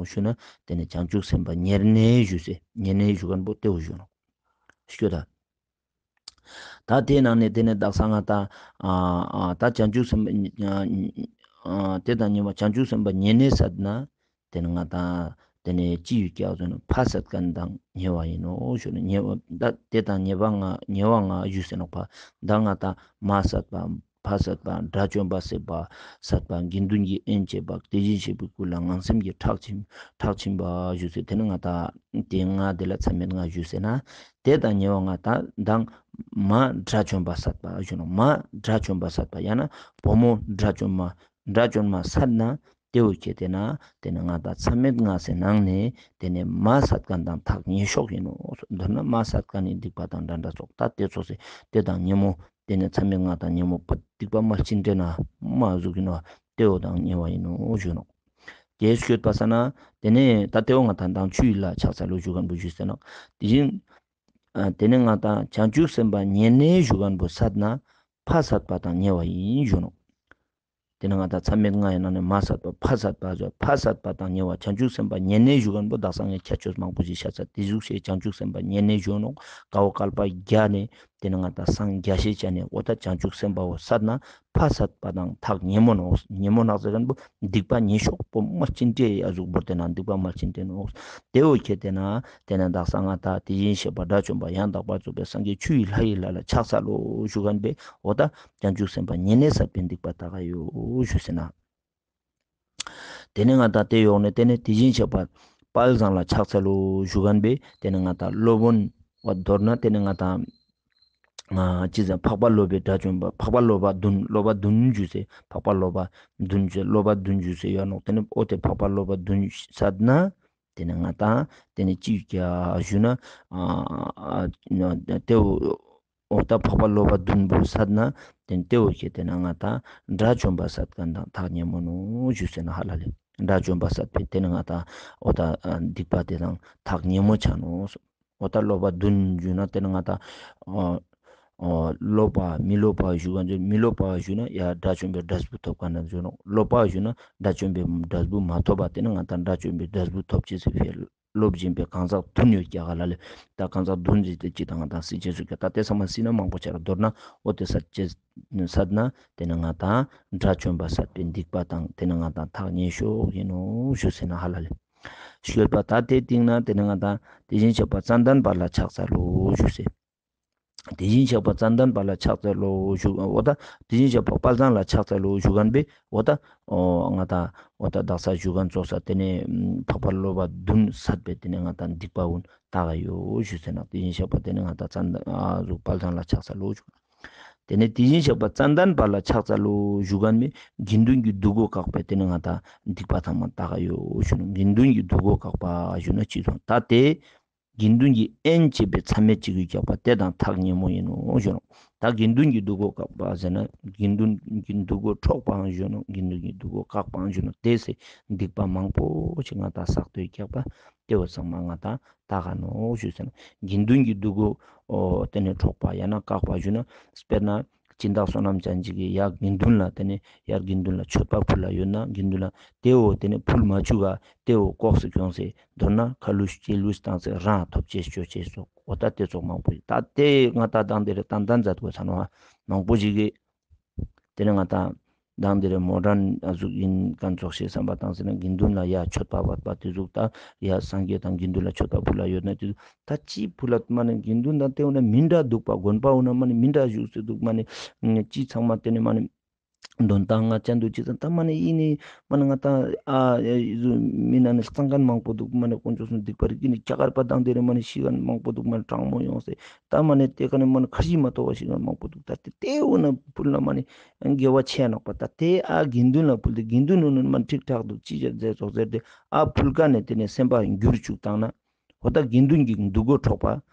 ཞུ་ན་དེ་ནི་བྱང་ཆུབ་སེམས་དཔའ་ཉེར་གནས་ཞུ་སེ་ཉེར་གནས་ཞུ་མཁན་པོ་དེ་འོ་ཞུ་ནོ། ཤོད་ད། ད་དེའི་ནང་ནས་དེ་ནས་དག་ས་ང་ད་ཨ་ཨ་ད་བྱང་ཆུབ་སེམས་ཨ་དེ་དང་ཉེ་བ་བྱང་ཆུབ་སེམས་དཔའ་ཉེ་གནས་བསད་ན་དེ་ནས་ང་ད་དེ་ནས་ཅི་ཡོད་ཀྱག་ཟེར་ན་ཕ་བསད་མཁན་དང་ཉེ་བ་ཡིན་ནོ་ཞུ་ནས་ཉེ་བ་ད་དེ་དང་ཉེ་བ་ང་ཉེ་བ་ང་ཞུ་ཟེར་ནོ་ཕ་ད་ང་ད་མ་བསད་པ། ཕ་བསད་པ། དགྲ་བཅོམ་པ་བསད་པ། བསད་པ། དགེ་འདུན་གྱི་དབྱེན་བྱེད་པ། དེ་བཞིན་གཤེགས་པའི་སྐུ་ལ་ངན་སེམས་ཀྱིས་ཁྲག་འབྱིན་ཁྲག་འབྱིན་པ་ཞུ་ཟེར་དེ་ནི་ང་ད་དེ་ང་དེ་ལ་མཚམས་མེད་ང་ཞུ་ཟེར་ན་དེ་དང་ཉེ་བ་ང་ད་མདང་མ་དགྲ་བཅོམ་པ་བསད་པ་ཞུ་ན་མ་དགྲ་བཅོམ་པ་བསད་པ་ཡང་ན་བུ་མོ་དགྲ་བཅོམ་མ་དགྲ་བཅོམ་མ་བསད་ན་དེ་འོ་ཁྱེད་དེ་ན་དེ་ནི་ང་ད་མཚམས་མེད་ང་ཟེར་ནང་ནས་དེ་ནི་མ་བསད་མཁན་དང་ཐག་ཉེ་ཤོས་ཡིན་ནོ། མདོར་ན་མ་བསད་མཁན་ནི་སྡིག་པ་དང་འདྲ་འདྲ་ཚོགས་ད་དེ་ཚོགས་སེ་དེ་དང་ཉེ་མོ། དེ་ནས་མཚམས་མེད་ལྔ་དང་ཉེ་མོ་པ་སྡིག་པ་མ་ལྕི་འདྲེ་ན་མ་ཟུག་གི་ནོ་ཏེའོ་དང་ཉེ་བ་ཡིན་ནོ་ཞུ་ནོ། དེ་ཤོད་པ་ས་ན་དེ་ནས་ད་ཏེའོ་ང་དང་དང་ཆུ་ཡི་ལ་ཕྱག་འཚལ་ལོ་ཞུ་མཁན་པོ་ཞུ་ཟེར་ནོ། དེ་བཞིན་དེ་ནས་ང་དང་བྱང་ཆུབ་སེམས་དཔའ་ཉེ་གནས་ཞུ་མཁན་པོ་བསད་ན་ཕ་བསད་པ་དང་ཉེ་བ་ཡིན་ཞུ་ནོ། དེ་ནས་ང་དང་མཚམས་མེད་ལྔ་ཡི་ནང་ནས་མ་བསད་པ་ཕ་བསད་པ་ཟེར་ཕ་བསད་པ་དང་ཉེ་བ་བྱང་ཆུབ་སེམས་དཔའ་ཉེ་གནས་ཞུ་མཁན་པོ་དག་ས་ངས་ཁྱད་ཆོས་མང་པོ་ཞིག་བཤད་ཚར་དེ་ཟུག་ཞེས་བྱང་ཆུབ་སེམས་དཔའ་ཉེ་གནས་ཞུ་ནོ། དཀའ་བ་བསྐལ་པ་བརྒྱ་ནས། དེ་ནས་ང་དང་སངས་རྒྱས་ཞེས་བྱ་ནས་འོ་ད་བྱང་ཆུབ་སེམས་དཔའ་བོ་བསད་ན་ཕ་བསད་པ་དང་ཐག་ཉེ་མོ་ནོ། ཉེ་མོ་ནག་ཟེར་མཁན་པོ་སྡིག་པ་ཉེ་ཤོས་པོ་མ་ལྕི་འདྲེ་ཡ་གཟུགས་པོ་དེ་ན་སྡིག་པ་མ་ལྕི་འདྲེ་ནོ། དེ་འོ་ཁྱེད་དེ་ན་དེ་ནས་དག་ས་ང་དང་དེ་བཞིན་གཤེགས་པ་དགྲ་བཅོམ་པ་ཡང་དག་པར་རྫོགས་པའི་སངས་རྒྱས་ཆུ་ཡི་ལྷ་ཡི་ལྷ་ལ་ཕྱག་འཚལ་ལོ་ཞུ་མཁན་པས་འོ་ད་བྱང་ཆུབ་སེམས་དཔའ་ཉེ་གནས་བསད་པའི་སྡིག་པ་དག་ག་ཡོད་ཞུ་ཟེར་ན། དེ་ནས་ང་དང་དེ་ཡོག་ནས་དེ་ནས་དེ་བཞིན་གཤེགས་པ་དཔལ་བཟང་ལ་ཕྱག་འཚལ་ལོ་ཞུ་མཁན་པས་དེ་ནས་ང་དང་སློབ་དཔོན་བ་མདོར་ན་དེ་ནས་ང་དང་ཅི་ཟེར་འཕགས་པ་སློབ་པའི་དགྲ་བཅོམ་པ་འཕགས་པ་སློབ་པ་བདུན་སློབ་པ་བདུན་ཞུ་ཟེར་འཕགས་པ་སློབ་པ་བདུན་ཞུ་སློབ་པ་བདུན་ཞུ་ཟེར་ཡོད་ནོ། དེ་ནས་ཨོ་དེ་འཕགས་པ་སློབ་པ་བདུན་བསད་ན་དེ་ནས་ང་དང་དེ་ནས་ཅི་ཞུ་ན་དེ་འོ། འོ་ད་འཕགས་པ་སློབ་པ་བདུན་པོ་བསད་ན་དེ་ནི་དེ་འོ་ཞེས་དེ་ན་ང་དང་དགྲ་བཅོམ་པ་བསད་མཁན་དང་ཐག་ཉེ་མོ་ནོ་ཞུ་ཟེར་ན་ཧ་ལ་ལས་དགྲ་བཅོམ་པ་བསད་པས་དེ་ནི་ང་དང་འོ་ད་སྡིག་པ་དེ་དང་ཐག་ཉེ་མོ་ཆ་ནོ། འོ་ད་སློབ་པ་བདུན་ཞུ་ན་དེ་ནི་ང་དང་འོ་འོ་སློབ་པ་མི་སློབ་པ་ཞུ་ག་མི་སློབ་པ་ཞུ་ན་ཡ་དགྲ་བཅོམ་པའི་འབྲས་བུ་ཐོབ་ག་ན་ཞུ་ནོ། སློབ་པ་ཞུ་ན་དགྲ་བཅོམ་པའི་འབྲས་བུ་མ་ཐོབ་པ་དེ་ནི་ང་དང་དགྲ་བཅོམ་པའི་འབྲས་བུ་ཐོབ་ཅེས་སུ་འཕེལ། ལོབས་བཞིན་པའི་གང་ཟག་བདུན་ཡོད་ཀྱག་ག་ལ་ལེ། ད་གང་ཟག་བདུན་ཟེར་ཏེ་གཅིག་དང་ང་དང་སྲིད་ཅེས་སུ་ཀྱག་ད་དེ་ཚང་མ་སྲིད་ན་མང་པོ་ཆེ་ར་མདོར་ན་འོ་དེ་སད་ཅེས་སད་ན་དེ་ནི་ང་དང་དགྲ་བཅོམ་པ་སད་པའི་སྡིག་པ་དང་དེ་ནི་ང་དང་ཐག་ཉེ་ཤོས་ཡིན་ནོ་ཞུ་ཟེར་ན་ཧ་ལ་ལེ། ཤོད་པ་ད་དེ་སྟེང་ན་དེ་ནི་ང་དང་དེ་བཞིན་གཤེགས་པ་ཙན་དན་པ་ལ་ཕྱག་འཚལ་ལོ་ཞུ་ཟེར། དེ་བཞིན་གཤེགས་པ་ཙན་དན་པ་ལ་ཕྱག་འཚལ་ལོ་ཞུ། འོ་ད་དེ་བཞིན་གཤེགས་པ་དཔལ་བཟང་ལ་ཕྱག་འཚལ་ལོ་ཞུ་མཁན་པས་འོ་ད་ཨོ་ང་ད་འོ་ད་དག་ས་ཞུ་མཁན་ཚོགས་ས་དེ་ནས་འཕགས་པ་ལོ་པ་བདུན་སད་པས་དེ་ནས་ང་ད་སྡིག་པ་འོན་དག་ག་ཡོད་ཞུ་ཟེར་ན། དེ་བཞིན་གཤེགས་པ་དེ་ནས་ང་ད་ཙན་ཨ་ཟུག་དཔལ་བཟང་ལ་ཕྱག་འཚལ་ལོ་ཞུ། དེ་ནས་དེ་བཞིན་གཤེགས་པ་ཙན་དན་པ་ལ་ཕྱག་འཚལ་ལོ་ཞུ་མཁན་པས་དགེ་འདུན་གྱི་སྡུག་སྒོ་བཀག་པས་དེ་ནས་ང་ད་སྡིག་པ་ཚང་མ་དག་ག་ཡོད་ཞུ་ནོ། དགེ་འདུན་གྱི་སྡུག་སྒོ་བཀག་པ་ཞུ་ན་ཅི་སོང་ད་དེ། དགེ་འདུན་གྱི་དབྱེན་བྱེད་པའི་མཚམས་མེད་ཅིག་ཡོད་ཀྱག་པ་དེ་དང་ཐག་ཉེ་མོ་ཡིན་ནོ་ཞུ་ནོ། ད་དགེ་འདུན་གྱི་སྡུག་སྒོ་བཀག་པ་ཟེར་ན་དགེ་འདུན་གྱི་སྡུག་སྒོ་འཕྲོག་པའང་ཞུ་ནོ། དགེ་འདུན་གྱི་སྡུག་སྒོ་བཀག་པའང་ཞུ་ནོ། དེ་སེ་སྡིག་པ་མང་པོ་ཞིག་ང་དང་བསགས་སྡོད་ཀྱག་པ་དེ་བོ་ཚང་མ་ང་དང་དག་ག་ནོ་ཞུ་ཟེར་ན། དགེ་འདུན་གྱི་སྡུག་སྒོ་ཨོ་དེ་ནས་འཕྲོག་པ་ཡང་ན་བཀག་པ་ཞུ་ན་དཔེར་ན། སྦྱིན་བདག་བསོད་ནམས་ཅན་ཅིག་གིས་ཡར་དགེ་འདུན་ལ་དེ་ནས་ཡར་དགེ་འདུན་ལ་མཆོད་པ་ཕུལ་ལ་ཡོད་ན་དགེ་འདུན་ལ་དེ་འོ་དེ་ནས་ཕུལ་མ་བཅུག་ག་དེ་འོ་ལྐོག་སུ་གྱོང་སེ་མདོར་ན་ཁ་ལུས་ལྕེ་ལུས་བཏང་སེ་རང་ཐོབ་ཅེས་སྤྱོད་ཅེས་སོགས་འོ་ད་དེ་ཚོགས་མང་པོ་ཡོད། ད་དེ་ང་ད་དང་དེ་རེ་ཏན་ཏན་མཛད་དགོས་ཚ་ནོ་ཧ་མང་པོ་ཞིག་གིས་དེ་ནས་ང་ད་དང་དེ་རེ་མོ་ཌན་ཨ་ཟུག་ཡིན་མཁན་ཚོགས་ཤེས་བསམ་པ་བཏང་སེ་ན་དགེ་འདུན་ལ་ཡ་མཆོད་པ་བབས་པ་དེ་ཟུག་ད་ཡ་སངས་རྒྱས་དང་དགེ་འདུན་ལ་མཆོད་པ་ཕུལ་ལ་ཡོད་ན་དེ་ཟུག་ད་ཅི་ཕུལ་ལ་མ་ནི་དགེ་འདུན་དང་དེ་འོ་ན་མི་འདྲ་འདུག་པ། དགོན་པ་འོ་ན་མ་ནི་མི་འདྲ་བཞུགས་སེ་འདུག་མ་ནི་ཅི་ཚང་མ་དེ་ནི་མ་ནི་འདོན་སྟངས་ང་ཅན་འདུག་ཅི་ཚང་ད་མ་ནི་ཡིན་ནི་མ་ནི་ང་ད་ཨ་ཡ་ཡི་ཟུ་མི་ན་ནི་གཙང་མཁན་མང་པོ་འདུག་མ་ནི་དཀོན་མཆོག་གསུམ་སྡིག་པ་རིག་གི་ནི་རྒྱ་གར་པ་དང་དེ་རེ་མ་ནི་ཤི་མཁན་མང་པོ་འདུག་མ་ནི་གྲང་མོ་ཡོང་སེ་ད་མ་ནི་དེ་ག་ནི་མ་ནི་ཁ་ཞིག་མ་གཏོགས་པ་ཤི་མཁན་མང་པོ་འདུག་ད་དེ་དེ་འོ་ན་ཕུལ་ན་མ་ནི་དགེ་བ་ཆེ་ནག་པ། ད་དེ་ཨ་དགེ་འདུན་ལ་ཕུལ་ཏེ་དགེ་འདུན་འོ་ན་མ་ནི་ཁྲིག་ཁྲག་འདུག་ཅི་བྱ་མཛད་ཚོགས་ཟེར་ཏེ་ཨ་ཕུལ་ཀ་ནས་དེ་ནས་སེམས་པ་འགྱུར་བཅུག་བཏང་ན། འོ་ད་དགེ་འདུན་གྱི་སྡུག་སྒོ་འཕྲོག་པ་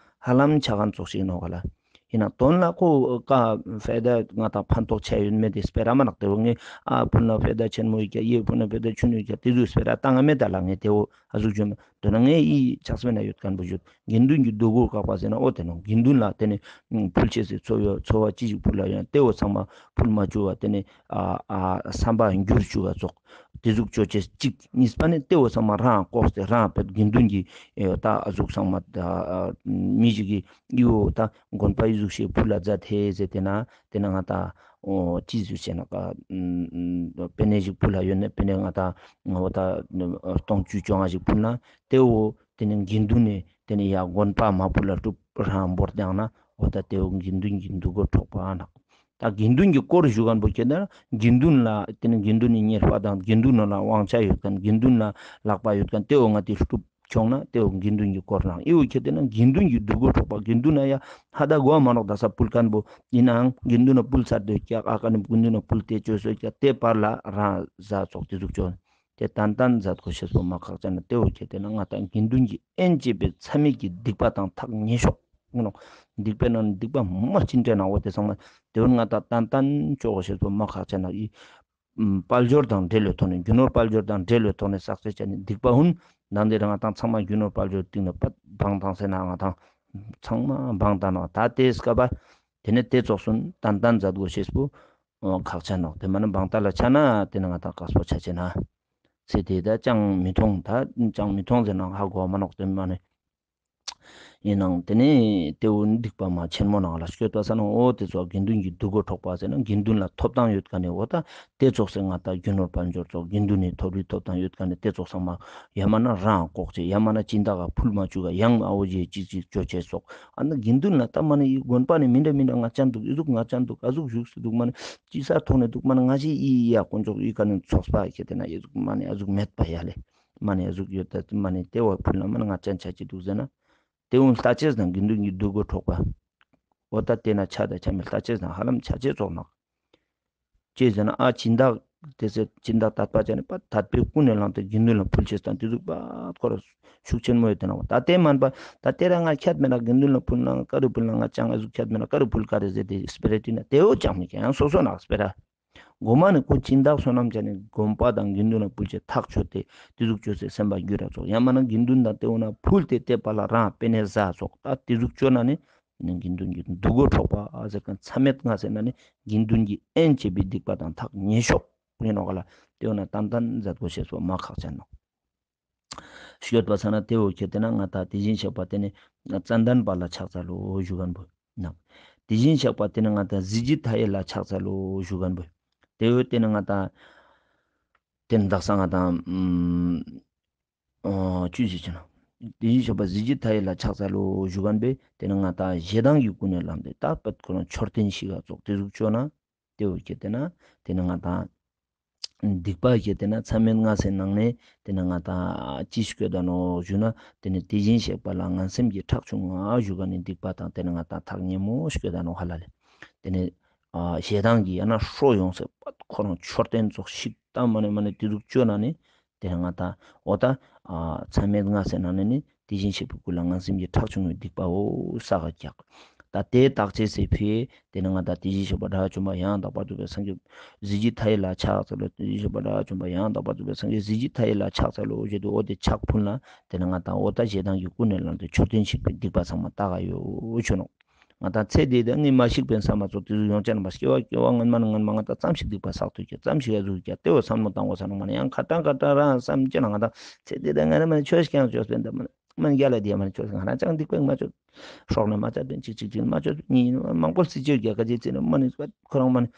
ཧ་ལམ་ཆ་ག་ཚོགས་ཤིག་ནོ་ག་ལ། ཡིན་ན་དོན་ལ་ཁོ་ཀ་ཕེ་ད་ང་དང་ཕན་ཐོགས་ཆ་ཡོད་མེད་དེ་སྤེ་ར་མ་ནག་དེ་བོ་ངས་ཨ་ཕུལ་ན་ཕེ་ད་ཆེན་མོ་ཡོད་ཀྱ་ཡེ་ཕུལ་ན་ཕེ་ད་ཆུན་ཡོད་ཀྱ་དེ་ཚོ་སྤེ་ར་བཏང་ང་མེད་ད་ལ་ངས་དེ་བོ་ཨ་ཟུག་བརྗོད་མེད་དོན་ན་ངས་ཡི་ཆགས་སྤེ་ན་ཡོད་མཁན་པོ་བརྗོད། དགེ་འདུན་གྱི་སྡུག་སྒོ་བཀག་པ་ཟེར་ན་འོ་དེ་ནོ་དགེ་འདུན་ལ་དེ་ནས་ཕུལ་ཆེ་སེ་འཚོ་བ་འཚོ་བ་ཅི་ཞིག་ཕུལ་ལ་ཡོད་ན་དེ་བོ་ཚང་མ་ཕུལ་མ་བཅུག་པ་དེ་ནས་ཨ་ཨ་བསམ་པ་འགྱུར་བཅུག་པ་ཚོགས། དེ་ཟུག་ཅོ་ཅེས་གཅིག་གཉིས་པ་ནི་དེ་འོ་ཚང་མ་རང་ལྐོག་སྟེ་རང་བེད་དགེ་འདུན་གྱི་ཨེ་ད་ཨ་ཟུག་ཚང་མ་ད་ཨ་མི་ཞིག་གིས་ཡོ་ད་དགོན་པ་ཡི་ཟུག་ཤེས་ཕུལ་ལ་མཛད་དེ་ཟེར་དེ་ན་དེ་ན་ང་ད་ཨོ་ཅི་ཟུག་བྱས་ན་ཀ་པེ་ནེ་ཞིག་ཕུལ་ལ་ཡོད་ན་པེ་ནེ་ང་ད་ཨོ་ད་སྟོང་བཅུ་བཅོ་ལྔ་ཞིག་ཕུལ་ན་དེ་འོ་དེ་ནི་དགེ་འདུན་ནས་དེ་ནི་ཡ་དགོན་པ་མ་ཕུལ་ལ་སྒྲུབ་རང་འབོར་བཏང་ན་འོ་ད་དེ་འོ་དགེ་འདུན་གྱི་སྡུག་སྒོ་འཕྲོག་པ་ན། ད་དགེ་འདུན་གྱི་སྐོར་ཞུ་མཁན་པོ་ཁྱེད་ན་དགེ་འདུན་ལ་དེ་ནི་དགེ་འདུན་ནི་གཉེར་པ་དང་དགེ་འདུན་ལ་དབང་ཆ་ཡོད་མཁན་དགེ་འདུན་ལ་ལག་པ་ཡོད་མཁན་དེ་འོ་ང་དེ་སྒྲུབ་ཆོག་ན་དེ་འོ་དགེ་འདུན་གྱི་སྐོར་ལ་ཨི་འོ་ཁྱེད་དེ་ན་དགེ་འདུན་གྱི་སྡུག་སྒོ་འཕྲོག་པ་དགེ་འདུན་ལ་ཡ་ཧ་ད་གོ་མ་ནོག་ད་ས་ཕུལ་མཁན་པོ་ཡིན་ནའང་དགེ་འདུན་ལ་ཕུལ་ཚར་དེ་ཀྱག་ཨ་ཀ་ནི་དགེ་འདུན་ལ་ཕུལ་དེ་བཅོས་སོ་ཀྱག་དེ་བར་ལ་རང་ཟ་ཚོགས་དེ་ཟུག་ཅོ། དེ་ཏན་ཏན་མཛད་དགོས་ཤེས་པོ་མ་ཁག་ཅན་ན་དེ་འོ་ཁྱེད་དེ་ན་ང་དང་དགེ་འདུན་གྱི་དབྱེན་བྱེད་པའི་མཚམས་མེད་ཀྱི་སྡིག་པ་དང་ཐག་ཉེ་ཤོས་ཡིན་ནོ། སྡིག་པའི་ནང་ནས་སྡིག་པ་མ་ཅི་འདྲ་ན་འོ་དེ་ཚང་མ་དེ་འོ་ང་དང་ཏན་ཏན་ཅོ་དགོས་ཤེས་པོ་མ་ཁག་ཅན་ན་ཡི། དཔལ་འབྱོར་དང་འབྲེལ་བའི་ཐོག་ནས་རྒྱུ་ནོར་དཔལ་འབྱོར་དང་འབྲེལ་བའི་ཐོག་ནས་བསགས་ཚད་ཅན་ནི་སྡིག་པ་ཧུན་ནང་དེ་རང་དང་ཚང་མ་རྒྱུ་ནོར་དཔལ་འབྱོར་སྟེང་ནས་པད་བང་དང་ཟེར་ན་ང་དང་ཚང་མ་བང་དང་ནོ་ད་དེ་སྐབས་དེ་ནས་དེ་ཚོགས་སུན་ཏན་ཏན་མཛད་དགོས་ཤེས་པོ། ཨོ་ཁག་ཆེ་ནོག་དེ་མ་ནི་འབངས་ལྟ་ལ་ཆ་ན་དེ་ནི་ང་དང་དཀགས་པོ་ཆ་ཆེ་ན། ཚེ་དེ་ད་ཅང་མི་མཐོང་ད་ཅང་མི་མཐོང་ཟེར་ན་ཧ་གོ་མ་ནོག་དེ་མ་ནི། ཡིན་ནང་དེ་ནི་དེ་འུ་སྡིག་པ་མ་ཆེན་མོ་ནང་ལ་སྐྱོད་པ་ས་ནོ། འོ་དེ་ཚོ་དགེ་འདུན་གྱི་སྡུག་གོ་འཕྲོག་པ་ཟེར་ན་དགེ་འདུན་ལ་ཐོབ་ཐང་ཡོད་ག་ནི་འོ་ད་དེ་ཚོགས་སེ་ང་ད་རྒྱུ་ནོར་དཔལ་འབྱོར་ཚོགས་དགེ་འདུན་ནི་ཐོབ་རི་ཐོབ་ཐང་ཡོད་ག་ནི་དེ་ཚོགས་ཚང་མ་ཡ་མ་ན་རང་ལྐོག་ཆེ་ཡ་མ་ན་སྦྱིན་བདག་ག་ཕུལ་མ་བཅུག་ག་ཡང་ཨ་འོ་ཇེ་ཅིག་ཅིག་ཅོ་ཆེ་སོགས། ཨ་ན་དགེ་འདུན་ལ་ད་མ་ནི་ཡི་དགོན་པ་ནི་མི་འདྲ་མི་འདྲ་ང་ཅན་འདུག་ཨི་ཟུག་ང་ཅན་འདུག་ཨ་ཟུག་བཞུགས་སུ་འདུག་མ་ནི་ཅི་ས་ཐོག་ནས་འདུག་མ་ནི་ང་ཞེ་ཡི་ཡ་དཀོན་མཆོག་ཡི་ག་ནས་ཚོགས་པ་ཁྱེད་དེ་ན་ཨི་ཟུག་མ་ནི་ཨ་ཟུག་མེད་པ་ཡ་ལེ། མ་ནི་ཨ་ཟུག་ཡོད་ད་མ་ནི་དེ་བ་ཕུལ་ན་མ་ནི་ང་ཅན་ཆ་ཅི་འདུག་ཟེར་ན། དེ་འུ་ལྟ་ཅེས་དང་དགེ་འདུན་གྱི་སྡུག་གོ་འཕྲོག་པ། འོ་ད་དེ་ན་ཆ་ད་ཆ་མི་ལྟ་ཅེས་དང་ཧ་ལམ་ཆ་ཅེས་ཚོགས་ནག་ཅེས་ཟེར་ན་ཨ་སྦྱིན་བདག་དེ་ཚེ་སྦྱིན་བདག་དད་པ་ཅན་ནི་པ་དད་པའི་ཀུན་ནས་བསླངས་ཏེ་དགེ་འདུན་ལ་ཕུལ་ཅེས་དང་དེ་ཟུག་པ་ཁོ་ར་ཤུགས་ཆེན་མོ་ཡོད་དེ་ན་བ་ད་དེ་མན་པ་ད་དེ་ར་ང་ཁྱད་མེད་ན་དགེ་འདུན་ལ་ཕུལ་ན་ཀ་རུ་ཕུལ་ན་ང་ཅང་ཨ་ཟུག་ཁྱད་མེད་ན་ཀ་རུ་ཕུལ་ཀ་རེ་ཟེར་དེ་སྤེ་ར་དེ་ན་དེ་འོ་ཅང་མི་ཁྱད་ཡང་སོ་སོ་ནག་སྤེ་ར། མགོ་མ་ནི་ཁོ་སྦྱིན་བདག་བསོད་ནམས་ཅན་ནི་དགོན་པ་དང་དགེ་འདུན་ལ་ཕུལ་ཅེས་ཐག་ཆོད་དེ་དེ་ཟུག་ཅོས་སེ་སེམས་པ་འགྱུར་ར་ཚོགས་ཡང་མ་ན་དགེ་འདུན་དང་དེ་འོ་ན་ཕུལ་ཏེ་དེ་པ་ལ་རང་པེ་ནེ་ཟ་ཚོགས་ད་དེ་ཟུག་ཅོ་ན་ནི། ནི་དགེ་འདུན་གྱི་སྡུག་གོ་འཕྲོག་པ་ཟེར་མཁན་མཚམས་མེད་ང་ཟེར་ན་ནི་དགེ་འདུན་གྱི་དབྱེན་བྱེད་པའི་སྡིག་པ་དང་ཐག་ཉེ་ཤོས་ཡིན་ནོ་ག་ལ་དེ་འོ་ན་ཏན་ཏན་མཛད་དགོས་ཤེས་སོ་མ་ཁག་ཅན་ནོ། ཤོད་པ་ས་ན་དེ་འོ་ཁྱེད་དེ་ན་ང་ད་དེ་བཞིན་གཤེགས་པ་དེ་ནི་ཙན་དན་པ་ལ་ཕྱག་འཚལ་ལོ་ཞུ་གན་བོ། ན། དེ་བཞིན་གཤེགས་པ་དེ་ནི་ང་ད་གཟི་བརྗིད་མཐའ་ཡས་ལ་ཕྱག་འཚལ་ལོ་ཞུ་གན་བོ། དེ་འོ་དེ་ནི་ང་ད་དེ་ནི་དག་ས་ང་ད་ཨ་ཅུ་ཞིག་ཅི་ན། དེ་བཞིན་གཤེགས་པ་གཟི་བརྗིད་མཐའ་ཡས་ལ་ཕྱག་འཚལ་ལོ་ཞུ་གན་བོ་དེ་ནི་ང་ད་ཞེ་སྡང་གི་ཀུན་ནས་བསླངས་ཏེ་ད་པད་ཁོ་རང་མཆོད་རྟེན་ཞིག་ག་ཙོག་དེ་ཟུག་བཅོ་ན། དེ་འོ་ཁྱེད་དེ་ན་དེ་ནི་ང་ད། སྡིག་པ་ཁྱེད་དེ་ན་མཚམས་མེད་ལྔ་སའི་ནང་ནས་དེ་ནི་ང་ད་ཅི་སྐྱོད་ད་ནོ་ཞུ་ན། དེ་ནི་དེ་བཞིན་གཤེགས་པ་ལ་ངན་སེམས་ཀྱི་ཁྲག་ཆུང་ང་ཞུ་ག་ནི་སྡིག་པ་དང་དེ་ནི་ང་ད་ཐག་ཉེ་མོ་སྐྱོད་ད་ནོ་ཧ་ལ་ལེ། དེ་ནི་ཞེ་སྡང་གི་ཡང་ན་ཧྲོ་ཡོང་སེ་པད་ཁོ་རང་མཆོད་རྟེན་ཙོག་ཞིག་ད་མ་ནི་མ་ནི་དེ་ཟུག་བཅོ་ན་ནི། དེ་ནི་ང་ད་འོ་ད་མཚམས་མེད་ལྔ་སའི་ནང་ནས་ནི། དེ་བཞིན་གཤེགས་པའི་སྐུ་ལ་ངན་སེམས་ཀྱི་ཁྲག་ཆུང་བའི་སྡིག་པའོ་བསགས་ཀྱག། ད་དེ་དག་བྱེད་སའི་ཕི་དེ་ནི་ང་ད་དེ་བཞིན་གཤེགས་པ་དགྲ་བཅོམ་པ་ཡང་དག་པར་རྫོགས་པའི་སངས་རྒྱས་གཟི་བརྗིད་མཐའ་ཡས་ལ་ཕྱག་འཚལ་ལོ། དེ་བཞིན་གཤེགས་པ་དགྲ་བཅོམ་པ་ཡང་དག་པར་རྫོགས་པའི་སངས་རྒྱས་གཟི་བརྗིད་མཐའ་ཡས་ལ་ཕྱག་འཚལ་ལོ་ཞེས་དུ་འོ་དེ་ཕྱག་ཕུལ་ན། དེ་ནི་ང་ད་འོ་ད་ཞེ་སྡང་གི་ཀུན་ནས་བསླངས་ཏེ་མཆོད་རྟེན་བཤིག་པའི་སྡིག་པ་ཚང་མ་དག་ག་ཡོད་ཆོ་ནོ། ང་ད་ཚེ་འདི་དང་ངས་མ་ཤིག་པའི་ས་མ་ཚོ་དེ་ཚོ་ཡོང་ཆ་ན་མ་སྐྱེ་བ་སྐྱེ་བ་སྔན་མ་ནས་སྔན་མ་ང་ད་ཙམ་ཞིག་སྡིག་པ་བསགས་ཐུབ་ཀྱི་ཙམ་ཞིག་ཡ་ཟུག་ཀྱ་དེ་བོ་བསམ་བློ་བཏང་དགོས་ས་ནོ་མ་ནི་ཡང་ཁ་ཏང་ཁ་ཏང་རང་བསམ་ཅི་ན་ང་ད་ཚེ་འདི་དང་ངས་མ་ནི་ཆོས་ཤིག་ཀྱང་ཆོས་པའི་འདི་མ་ནི། མ་རྒྱ་ལ་དེ་མ་ནི་ཆོས་ང་རང་ཅང་སྡིག་པ་མ་ཆོས། སྲོག་ནི་མ་བཅད་པའི་ཅིག་ཅིག་ཅིག་མ་ཆོས་གཉིས་མང་པོ་སྲིད་ཇུས་རྒྱལ་ཁ་ཅིག་ཅིག་ནི་མ་ནི་ཁོ་རང་མ་ནི་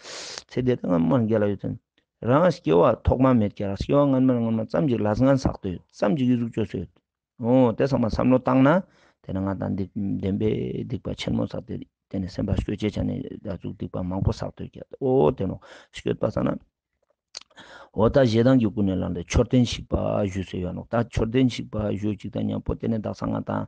ཚེ་འདི་དང་མ་རྒྱ་ལ་ཡོད་དོན་རང་སྐྱེ་བ་ཐོག་མ་མེད་ཀྱ་རང་སྐྱེ་བ་སྔན་མ་སྔན་མ་ཙམ་ཅིག་ལས་ངན་བསགས་ཏེ་ཡོད་ཙམ་ཅིག་ཡུལ་ཟུག་བཅོས་སུ་ཡོད། འོ་དེ་ཚང་མ་བསམ་བློ་བཏང་ན་དེ་ནི་ང་དང་སྡིག་བདེན་པའི་སྡིག་པ་ཆེན་མོ་བསགས་ཏེ་དེ་ནི་སེམས་པ་སྐྱོ་ཅེས་ཆ་ནས་ཡ་ཟུག་སྡིག་པ་མང་པོ་བསགས་ཏེ་ཡོད་ཀྱ་འོ་དེ་ནོ་སྐྱོད་པ་ས་ན། འོ་ད་ཞེ་སྡང་གི་ཀུན་ནས་བསླངས་ཏེ་མཆོད་རྟེན་བཤིག་པ་ཞུས་སུ་ཡོད་ནོ། ད་མཆོད་རྟེན་བཤིག་པ་ཞུས་ཅིག་དང་མཉམ་པོ་དེ་ནས་དག་ས་ང་དང་།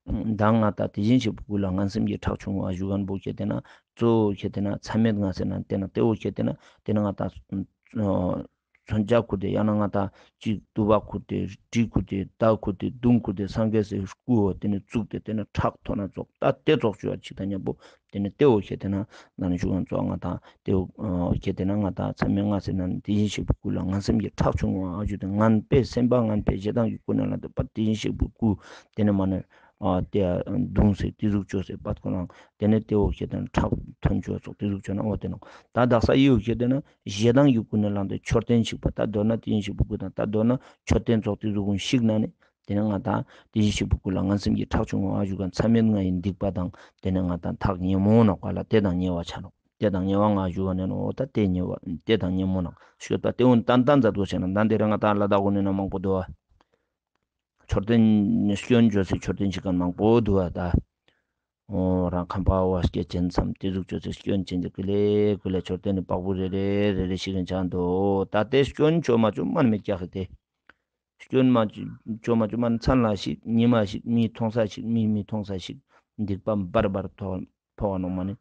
མདང་ང་དང་དེ་བཞིན་གཤེགས་པའི་སྐུ་ལ་ངན་སེམས་ཀྱི་ཁྲག་ཆུང་བ་ཞུ་གན་པོ་ཁྱེད་དེ་ན་གཙོ་བོ་ཁྱེད་དེ་ན་མཚམས་མེད་ལྔ་ཟེར་ན་དེ་ན་དེ་བོ་ཁྱེད་དེ་ན་དེ་ན་ང་དང་། མཚོན་ཆ་ཁུར་ཏེ་ཡང་ན་ང་དང་གཅིག་དུ་བ་ཁུར་ཏེ་གྲི་ཁུར་ཏེ་མདའ་ཁུར་ཏེ་མདུང་ཁུར་ཏེ་སངས་རྒྱས་སའི་སྐུ་འོ་དེ་ནས་བཙུགས་ཏེ་དེ་ནས་ཁྲག་ཐོན་ན་ཙོག་ད་དེ་ཙོག་ཞུ་བ་ཅིག་དང་མཉམ་པོ། དེ་ནས་དེ་འོ་ཁྱེད་དེ་ན་ན་ནི་ཞུ་གན་ཙོག་ང་དང་དེ་འོ་ཁྱེད་དེ་ན་ང་དང་མཚམས་མེད་ལྔ་ཟེར་ན་ནི་དེ་བཞིན་གཤེགས་པའི་སྐུ་ལ་ངན་སེམས་ཀྱི་ཁྲག་ཆུང་བ་ཨ་ཞུ་དེ་ངན་པས་སེམས་པ་ངན་པས་ཞེ་སྡང་གི་ཀུན་ནས་བསླངས་ཏེ་པ་དེ་བཞིན་གཤེགས་པའི་སྐུ་དེ་ནས་མ་ནི་ཨ་དེ་མདུང་ཟེར་དེ་ཟུག་བཅོས་ཟེར་པད་ཁོ་རང་དེ་ནས་དེ་འོ་ཁྱེད་དེ་ན་ཁྲག་ཐོན་བཅོས་ཙོག་དེ་ཟུག་བཅོས་ན་འོ་དེ་ནོ། ད་དག་ས་ཡི་འོ་ཁྱེད་དེ་ན་ཞེ་སྡང་གི་ཀུན་ནས་བསླངས་ཏེ་མཆོད་རྟེན་བཤིག་པ་ད་མདོར་ན་དེ་བཞིན་གཤེགས་པའི་སྐུ་དང་ད་མདོར་ན་མཆོད་རྟེན་ཙོག་དེ་ཟུག་ཀུན་བཤིག་ན་ནི། དེ་ནས་ང་དང་དེ་བཞིན་གཤེགས་པའི་སྐུ་ལ་ངན་སེམས་ཀྱི་ཁྲག་ཆུང་བ་ཨ་ཞུ་གན་མཚམས་མེད་ལྔ་ཡི་སྡིག་པ་དང་དེ་ནས་ང་དང་ཐག་ཉེ་མོ་ནོག་ག་ལ་དེ་དང་ཉེ་བ་ཆ་ནོག་དེ་དང་ཉེ་བ་ང་ཞུ་ག་ནས་ནོ་འོ་ད་དེ་ཉེ་བ་དེ་དང་ཉེ་མོ་ནོག་ཤོད་པ་དེ་འོན་ཏན་ཏན་མཛད་དགོས་ཤེ་ན་ད་འདི་ར་ང་དང་ལ་དྭགས་གུན་ནི་ན་མང་པོ་འདུག་བ། མཆོད་རྟེན་སྐྱོན་བརྗོད་སའི་མཆོད་རྟེན་ཞིག་ག་མང་པོ་འདུག་བ་ད། འོ་རང་ཁམས་པ་བ་སྐྱེ་ཅན་མཚམས་དེ་ཟུག་བཅོས་སའི་སྐྱོན་ཅན་གྱི་ཀུ་ལེ་ཀུ་ལེ་མཆོད་རྟེན་ནི་པགས་པུ་རེ་རེ་རེ་རེ་ཞིག་གི་ཆ་འདུག་ད་དེ་སྐྱོན་བཅོས་མ་བཅོས་མ་ནི་མེད་ཀྱག་གི་དེ། སྐྱོན་མ་བཅོས་མ་བཅོས་མ་མཚན་ལ་ཞིག་ཉི་མ་ཞིག་མིས་མཐོང་ས་ཞིག་མིས་མི་མཐོང་ས་ཞིག་སྡིག་པ་འབར་འབར་ཐོག་ཕོ་བ་ནོ་མ་ནི།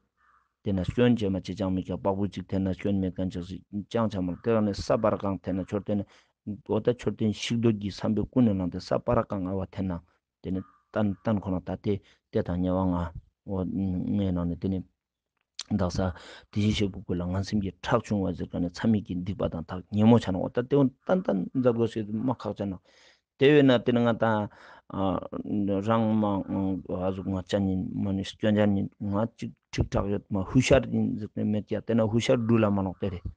དེ་ན་སྐྱོན་བཅོས་མ་ཅི་ཅང་མི་ཀྱག་པགས་པུ་གཅིག་འཐེན་ན་སྐྱོན་མེད་མཁན་ཅིག་ཅང་ཆ་མ་ལ་དེ་རང་ནས་ས་པར་གང་འཐེན་ན་མཆོད་རྟེན་ནི་འོ་ད་མཆོད་རྟེན་བཤིག་འདོད་ཀྱི་བསམ་པའི་ཀུན་ནས་བསླངས་ཏེ་ས་པར་གང་ཨ་བ་འཐེན་ན་དེ་ནི་ཏན་ཏན་ཁོ་ན་ད་དེ་དེ་དང་ཉེ་བ་ང་འོ་ངའི་ནང་ནས་དེ་ནི་དག་ས་དེ་བཞིན་གཤེགས་པའི་སྐུ་ལ་ངན་སེམས་ཀྱི་ཁྲག་ཆུང་བ་ཟེར་ག་ནས་མཚམས་མེད་ཀྱི་སྡིག་པ་དང་ཐག་ཉེ་མོ་ཆ་ན་འོ་ད་དེ་འོ་ཏན་ཏན་མཛད་དགོས་ཞེས་མ་ཁག་ཅན་ན། དེ་བས་ན་དེ་ནི་ང་དང་རང་མ་ཨ་ཟུག་ང་ཅན་ཡིན་མ་ནི་སྐྱོན་ཅན་ཡིན་ང་ཅིག་ཁྲིག་ཁྲག་ཡོད་མ་ཧུ་ཤར་ཡིན་ཟེར་ནས་མེད་ཀྱ་དེ་ན་ཧུ་ཤར་འགྲུལ་ལ་མ་ནོག་དེ་རེད།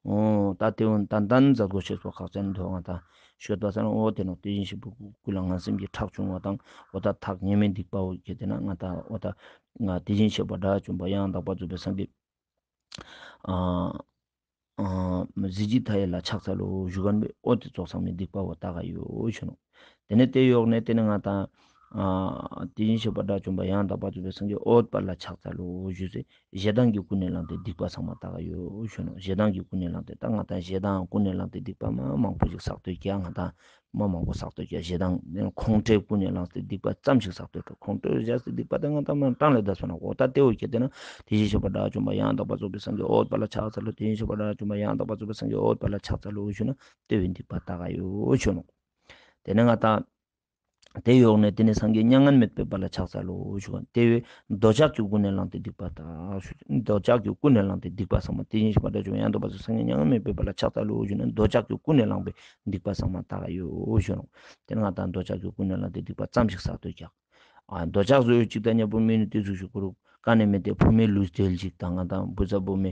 འོ་ད་དེ་འོ་ཏན་ཏན་མཛད་དགོས་ཤེས་སོགས་ཁག་ཅན་འདུག་ང་དང་ཤོད་པ་ས་ན་འོ་དེ་ནོ་དེ་བཞིན་གཤེགས་པའི་སྐུ་ལ་ངན་སེམས་ཀྱི་ཁྲག་ཆུང་བ་དང་འོ་ད་ཐག་ཉེ་མེད་སྡིག་པ་འོ་ཁྱེད་དེ་ན་ང་དང་འོ་ད་ང་དེ་བཞིན་གཤེགས་པ་དགྲ་བཅོམ་པ་ཡང་དག་པར་རྫོགས་པའི་སངས་རྒྱས། ཨ། ཨ། གཟི་བརྗིད་མཐའ་ཡས་ལ་ཕྱག་འཚལ་ལོ་ཞུ་གན་པས་འོ་དེ་ཙོགས་ཚང་མའི་སྡིག་པ་བོ་དག་ག་ཡོད་ཞུ་ནོ། དེ་ནས་དེ་ཡོག་ནས་དེ་ནས་ང་དང་། ཨ། དེ་བཞིན་གཤེགས་པ་དགྲ་བཅོམ་པ་ཡང་དག་པར་རྫོགས་པའི་སངས་རྒྱས་འོད་དཔལ་ལ་ཕྱག་འཚལ་ལོ་ཞུས་ཚེ་ཞེ་སྡང་གི་ཀུན་ནས་བསླངས་ཏེ་སྡིག་པ་ཚང་མ་དག་ག་ཡོད་ཞུ་ནོ། ཞེ་སྡང་གི་ཀུན་ནས་བསླངས་ཏེ་ད་ང་དང་ཞེ་སྡང་ཀུན་ནས་བསླངས་ཏེ་སྡིག་པ་མ་མང་པོ་ཞིག་བསགས་སྡོད་ཀྱ་ང་དང་། མ་མང་པོ་བསགས་སྡོད་ཀྱ་ཞེ་སྡང་ཁོང་ཁྲོའི་ཀུན་ནས་བསླངས་ཏེ་སྡིག་པ་ཙམ་ཞིག་བསགས་སྡོད་ཀྱ་ཁོང་ཁྲོའི་བཞག་སྟེ་སྡིག་པ་དེ་ང་དང་མ་གྲངས་ལས་འདས་སོ་ན་འོ་ད་དེ་འོ་ཁྱེད་དེ་ན་དེ་བཞིན་གཤེགས་པ་དགྲ་བཅོམ་པ་ཡང་དག་པར་རྫོགས་པའི་སངས་རྒྱས་འོད་དཔལ་ལ་ཕྱག་འཚལ་ལོ། དེ་བཞིན་གཤེགས་པ་དགྲ་བཅོམ་པ་ཡང་དག་པར་རྫོགས་པའི་སངས་རྒྱས་འོད་དཔལ་ལ་ཕྱག་འཚལ་ལོ་ཞུ་ན་དེ་བས་སྡིག་པ་དག་ག་ཡོད་ཞུ་ནོ། དེ་ནས་ང་དང་། དེ་ཡོག་ནས་དེ་ནས་སངས་རྒྱས་མྱ་ངན་མེད་པའི་དཔལ་ལ་ཕྱག་འཚལ་ལོ་ཞུ་ག་དེ་བས་འདོད་ཆགས་ཀྱི་ཀུན་ནས་བསླངས་ཏེ་སྡིག་པ་དག་ཞུ། འདོད་ཆགས་ཀྱི་ཀུན་ནས་བསླངས་ཏེ་སྡིག་པ་ཚང་མ་དེ་བཞིན་གཤེགས་པ་དགྲ་བཅོམ་པ་ཡང་དག་པར་རྫོགས་སངས་རྒྱས་མྱ་ངན་མེད་པའི་དཔལ་ལ་ཕྱག་འཚལ་ལོ་ཞུ་ན་འདོད་ཆགས་ཀྱི་ཀུན་ནས་བསླངས་པའི་སྡིག་པ་ཚང་མ་དག་ག་ཡོད་ཞུ་ནོ། དེ་ནས་ང་དང་འདོད་ཆགས་ཀྱི་ཀུན་ནས་བསླངས་ཏེ་སྡིག་པ་ཙམ་ཞིག་བསགས་སྡོད་ཀྱ། ཨ། འདོད་ཆགས་བཟོ་ཡོད་ཅིག་དང་མཉམ་པོ་མི་ནི་དེ་ཚོ་ཞིག་ཁོ་རུ་ ཀ་ནས་མེད་དེ་ཕོ་མོའི་ལུས་འབྲེལ་ཞིག་དང་ང་དང་བུ་ཚ་བུ་མོའི་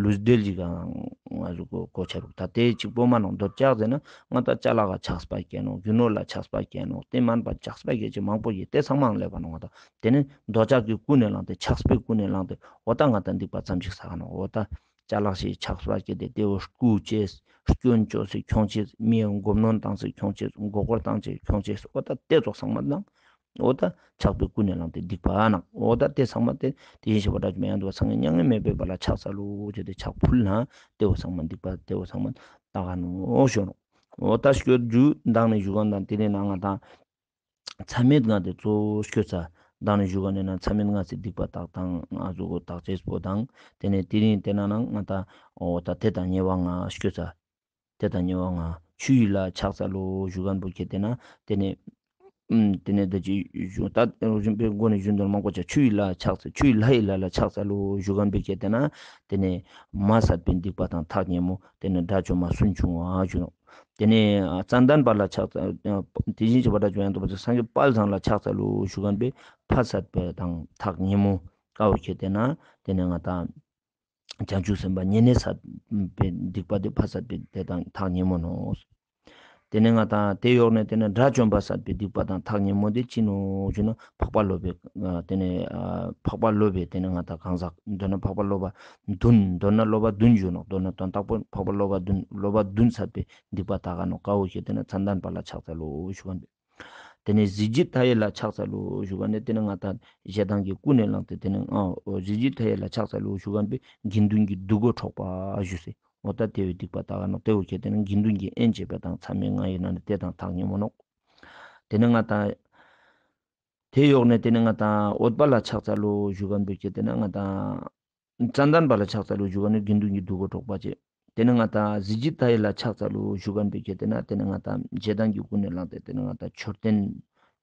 ལུས་འབྲེལ་ཞིག་ང་ང་ཚོ་གོ་གོ་ཆ་རུག་ད་དེ་གཅིག་པོ་མ་ནང་འདོད་ཆགས་ཟེར་ན་ང་དང་ཅ་ལག་ག་ཆགས་པ་སྐྱེ་ནོ། རྒྱུ་ནོར་ལ་ཆགས་པ་སྐྱེ་ནོ། དེ་མན་པ་ཆགས་པ་སྐྱེ་ཅིག་མང་པོ་ཡིན་དེ་ཚང་མའང་ལེབ་པ་ནོ། ང་དང་དེ་ནི་འདོད་ཆགས་ཀྱི་ཀུན་ནས་བསླངས་ཏེ་ཆགས་པའི་ཀུན་ནས་བསླངས་ཏེ་འོ་ད་ང་དང་སྡིག་པ་ཙམ་ཞིག་བསགས་ནོ། འོ་ད་ཅ་ལག་ཞིག་ཆགས་པ་སྐྱེ་དེ་དེ་བོ་རྐུ་བྱས་སྐྱོན་བཅོས་སེ་ཁྱོང་བྱས་མིའི་མགོ་གནོན་བཏང་སེ་ཁྱོང་བྱས་མགོ་སྐོར་བཏང་བྱས་ཁྱོང་བྱས་འོ་ད་དེ་ཚོ་ཚང་མ་ནང་འོ་ད་ཆགས་པའི་ཀུན་ནས་བསླངས་ཏེ་སྡིག་པ་ནང་འོ་ད་དེ་ཚང་མ་དེ་དེ་བཞིན་གཤེགས་པ་དགྲ་བཅོམ་མ་ཡིན་དུ་བ་སངས་རྒྱས་མྱ་ངན་མེད་པའི་དཔལ་ལ་ཕྱག་འཚལ་ལོ་ཞེས་དེ་ཕྱག་ཕུལ་ན་དེ་བོ་ཚང་མ་སྡིག་པ་དེ་བོ་ཚང་མ་དག་ག་ནོ་ཞོ་ནོ། འོ་ད་སྐྱོད་རྒྱུ་མདང་ནས་ཞུ་གང་དང་དེ་ནས་ན་ང་དང་མཚམས་མེད་ལྔ་དེ་གཙོ་བོ་སྐྱོད་ཚ་མདང་ནས་ཞུ་གང་ནས་ན་མཚམས་མེད་ལྔ་ཚེ་སྡིག་པ་དག་དང་ང་ཚོ་གོ་དག་ཅེས་པོ་དང་དེ་ནས་དེ་རིང་དེ་ན་ན་ང་དང་འོ་ད་དེ་དང་ཉེ་བ་ང་སྐྱོད་ཚ། དེ་དང་ཉེ་བ་ང་ཆུ་ཡི་ལ་ཕྱག་འཚལ་ལོ་ཞུ་གན་པོ་ཁྱེད་དེ་ན་དེ་ནས་ཨུམ་དེ་ནས་ད་ཅི་ཞུ་ད་རིམ་པའི་སྒོ་ནས་ཞུ་འདོན་མང་པོ་ཆ་ཆུ་ཡི་ལ་ཕྱག་འཚལ་ཆུ་ཡི་ལ་ཡི་ལ་ལ་ཕྱག་འཚལ་ལོ་ཞུ་གན་པོ་ཁྱེད་དེ་ན་དེ་ནས་མ་བསད་པའི་སྡིག་པ་དང་ཐག་ཉེ་མོ་དེ་ནས་དགྲ་བཅོམ་པ་སུན་ཕྱུང་བ་ཞུ་ནོ། དེ་ནས་ཙན་དན་པ་ལ་ཕྱག་འཚལ་དེ་བཞིན་གཤེགས་པ་དགྲ་བཅོམ་ཡང་དུ་བ་སངས་རྒྱས་དཔལ་བཟང་ལ་ཕྱག་འཚལ་ལོ་ཞུ་གན་པོ་ཕ་བསད་པའི་དང་ཐག་ཉེ་མོ་ཀ་བོ་ཁྱེད་དེ་ན་དེ་ནས་ང་དང་། བྱང་ཆུབ་སེམས་དཔའ་ཉེ་གནས་བསད་པའི་སྡིག་པ་དེ་ཕ་བསད་པའི་དེ་དང་ཐག་ཉེ་མོ་ནོ། དེ་ནས་ང་དང་དེ་ཡོག་ནས་དེ་ནས་དགྲ་བཅོམ་པ་བསད་པའི་སྡིག་པ་དང་ཐག་ཉེ་མོ་དེ་ཅི་ནོ་ཞུ་ན་འཕགས་པ་སློབ་པའི་དེ་ནས་འཕགས་པ་སློབ་པའི་དེ་ནས་ང་དང་གང་ཟག་མདོར་ན་འཕགས་པ་སློབ་པ་བདུན་མདོར་ན་སློབ་པ་བདུན་ཞུ་ནོ། མདོར་ན་དོན་དག་པོ་འཕགས་པ་སློབ་པ་བདུན་སློབ་པ་བདུན་བསད་པའི་སྡིག་པ་དག་ག་ནོ་ཀ་བོ་ཞེས་དེ་ནས་ཙན་དན་པ་ལ་ཕྱག་འཚལ་ལོ་ཞུ་ག་འདི། དེ་ནས་གཟི་བརྗིད་མཐའ་ཡས་ལ་ཕྱག་འཚལ་ལོ་ཞུ་ག་ནས་དེ་ནས་ང་དང་ཞེ་སྡང་གི་ཀུན་ནས་བསླངས་ཏེ་དེ་ནས་ཨ་གཟི་བརྗིད་མཐའ་ཡས་ལ་ཕྱག་འཚལ་ལོ་ཞུ་ག་པའི་དགེ་འདུན་གྱི་བདུད་མགོ་འཕྲོག་པ་ཞུ་སེ། འོ་ད་དེ་བའི་སྡིག་པ་དག་ག་ནོ་དེ་བོ་ཁྱེད་དེ་ནས་དགེ་འདུན་གྱི་དབྱེན་བྱེད་པ་དང་མཚམས་མེད་ལྔ་ཡི་ནང་ནས་དེ་དང་ཐག་ཉེ་མོ་ནོ། དེ་ནས་ང་དང་དེ་ཡོག་ནས་དེ་ནས་ང་དང་འོད་དཔལ་ལ་ཕྱག་འཚལ་ལོ་ཞུ་ག་པའི་ཁྱེད་དེ་ནས་ང་དང་། ཙན་དན་པ་ལ་ཕྱག་འཚལ་ལོ་ཞུ་ག་ནི་དགེ་འདུན་གྱི་བདུད་མགོ་འཕྲོག་པ་བྱས། དེ་ནས་ང་དང་གཟི་བརྗིད་མཐའ་ཡས་ལ་ཕྱག་འཚལ་ལོ་ཞུ་ག་འདི་ཁྱེད་དེ་ན་དེ་ནས་ང་དང་ཞེ་སྡང་གི་ཀུན་ནས་བསླངས་ཏེ་དེ་ནས་ང་དང་མཆོད་རྟེན་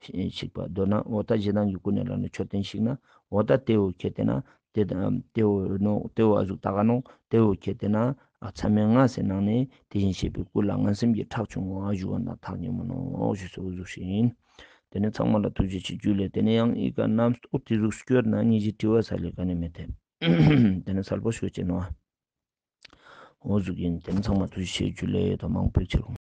བཤིག་པ་མདོར་ན་འོ་ད་ཞེ་སྡང་གི་ཀུན་ནས་བསླངས་ནས་མཆོད་རྟེན་བཤིག་ན་འོ་ད་དེ་བོ་ཁྱེད་དེ་ན་དེ་དེ་བོ་ནོ་དེ་བོ་ཨ་ཟུག་ད་ག་ནོ་དེ་བོ་ཁྱེད་དེ་ན་ཨ་མཚམས་མེད་ལྔ་ཟེར་ནང་ནས་དེ་བཞིན་གཤེགས་པའི་སྐུ་ལ་ངན་སེམས་ཀྱི་ཁྲག་ཕྱུང་བ་ཞུ་ག་ན་ཐག་ཉེ་མོ་ནོ་ཞུ་སོ་ཟུག་ཞིག་ཡིན། དེ་ནས་ཚང་མ་ལ་ཐུགས་རྗེ་ཆེ་ཇུ་ལེ། དེ་ནས་ཡང་ཨི་ཀ་རྣམ་རྟོག་དེ་ཟུག་སྐྱོར་ན་ངེས་ཀྱི་དྲི་བ་ས་ལས་ག་ནས་མེད་དེ། དེ་ནས་གསལ་པོ་ཤོད་ཅེས་ནོ། འོ་ཟུག་ཡིན། དེ་ནས་ཚང་མ་ཐུགས་རྗེ་ཆེ་ཇུ་ལེ་དང་མང་པོའི་ཕྱིར།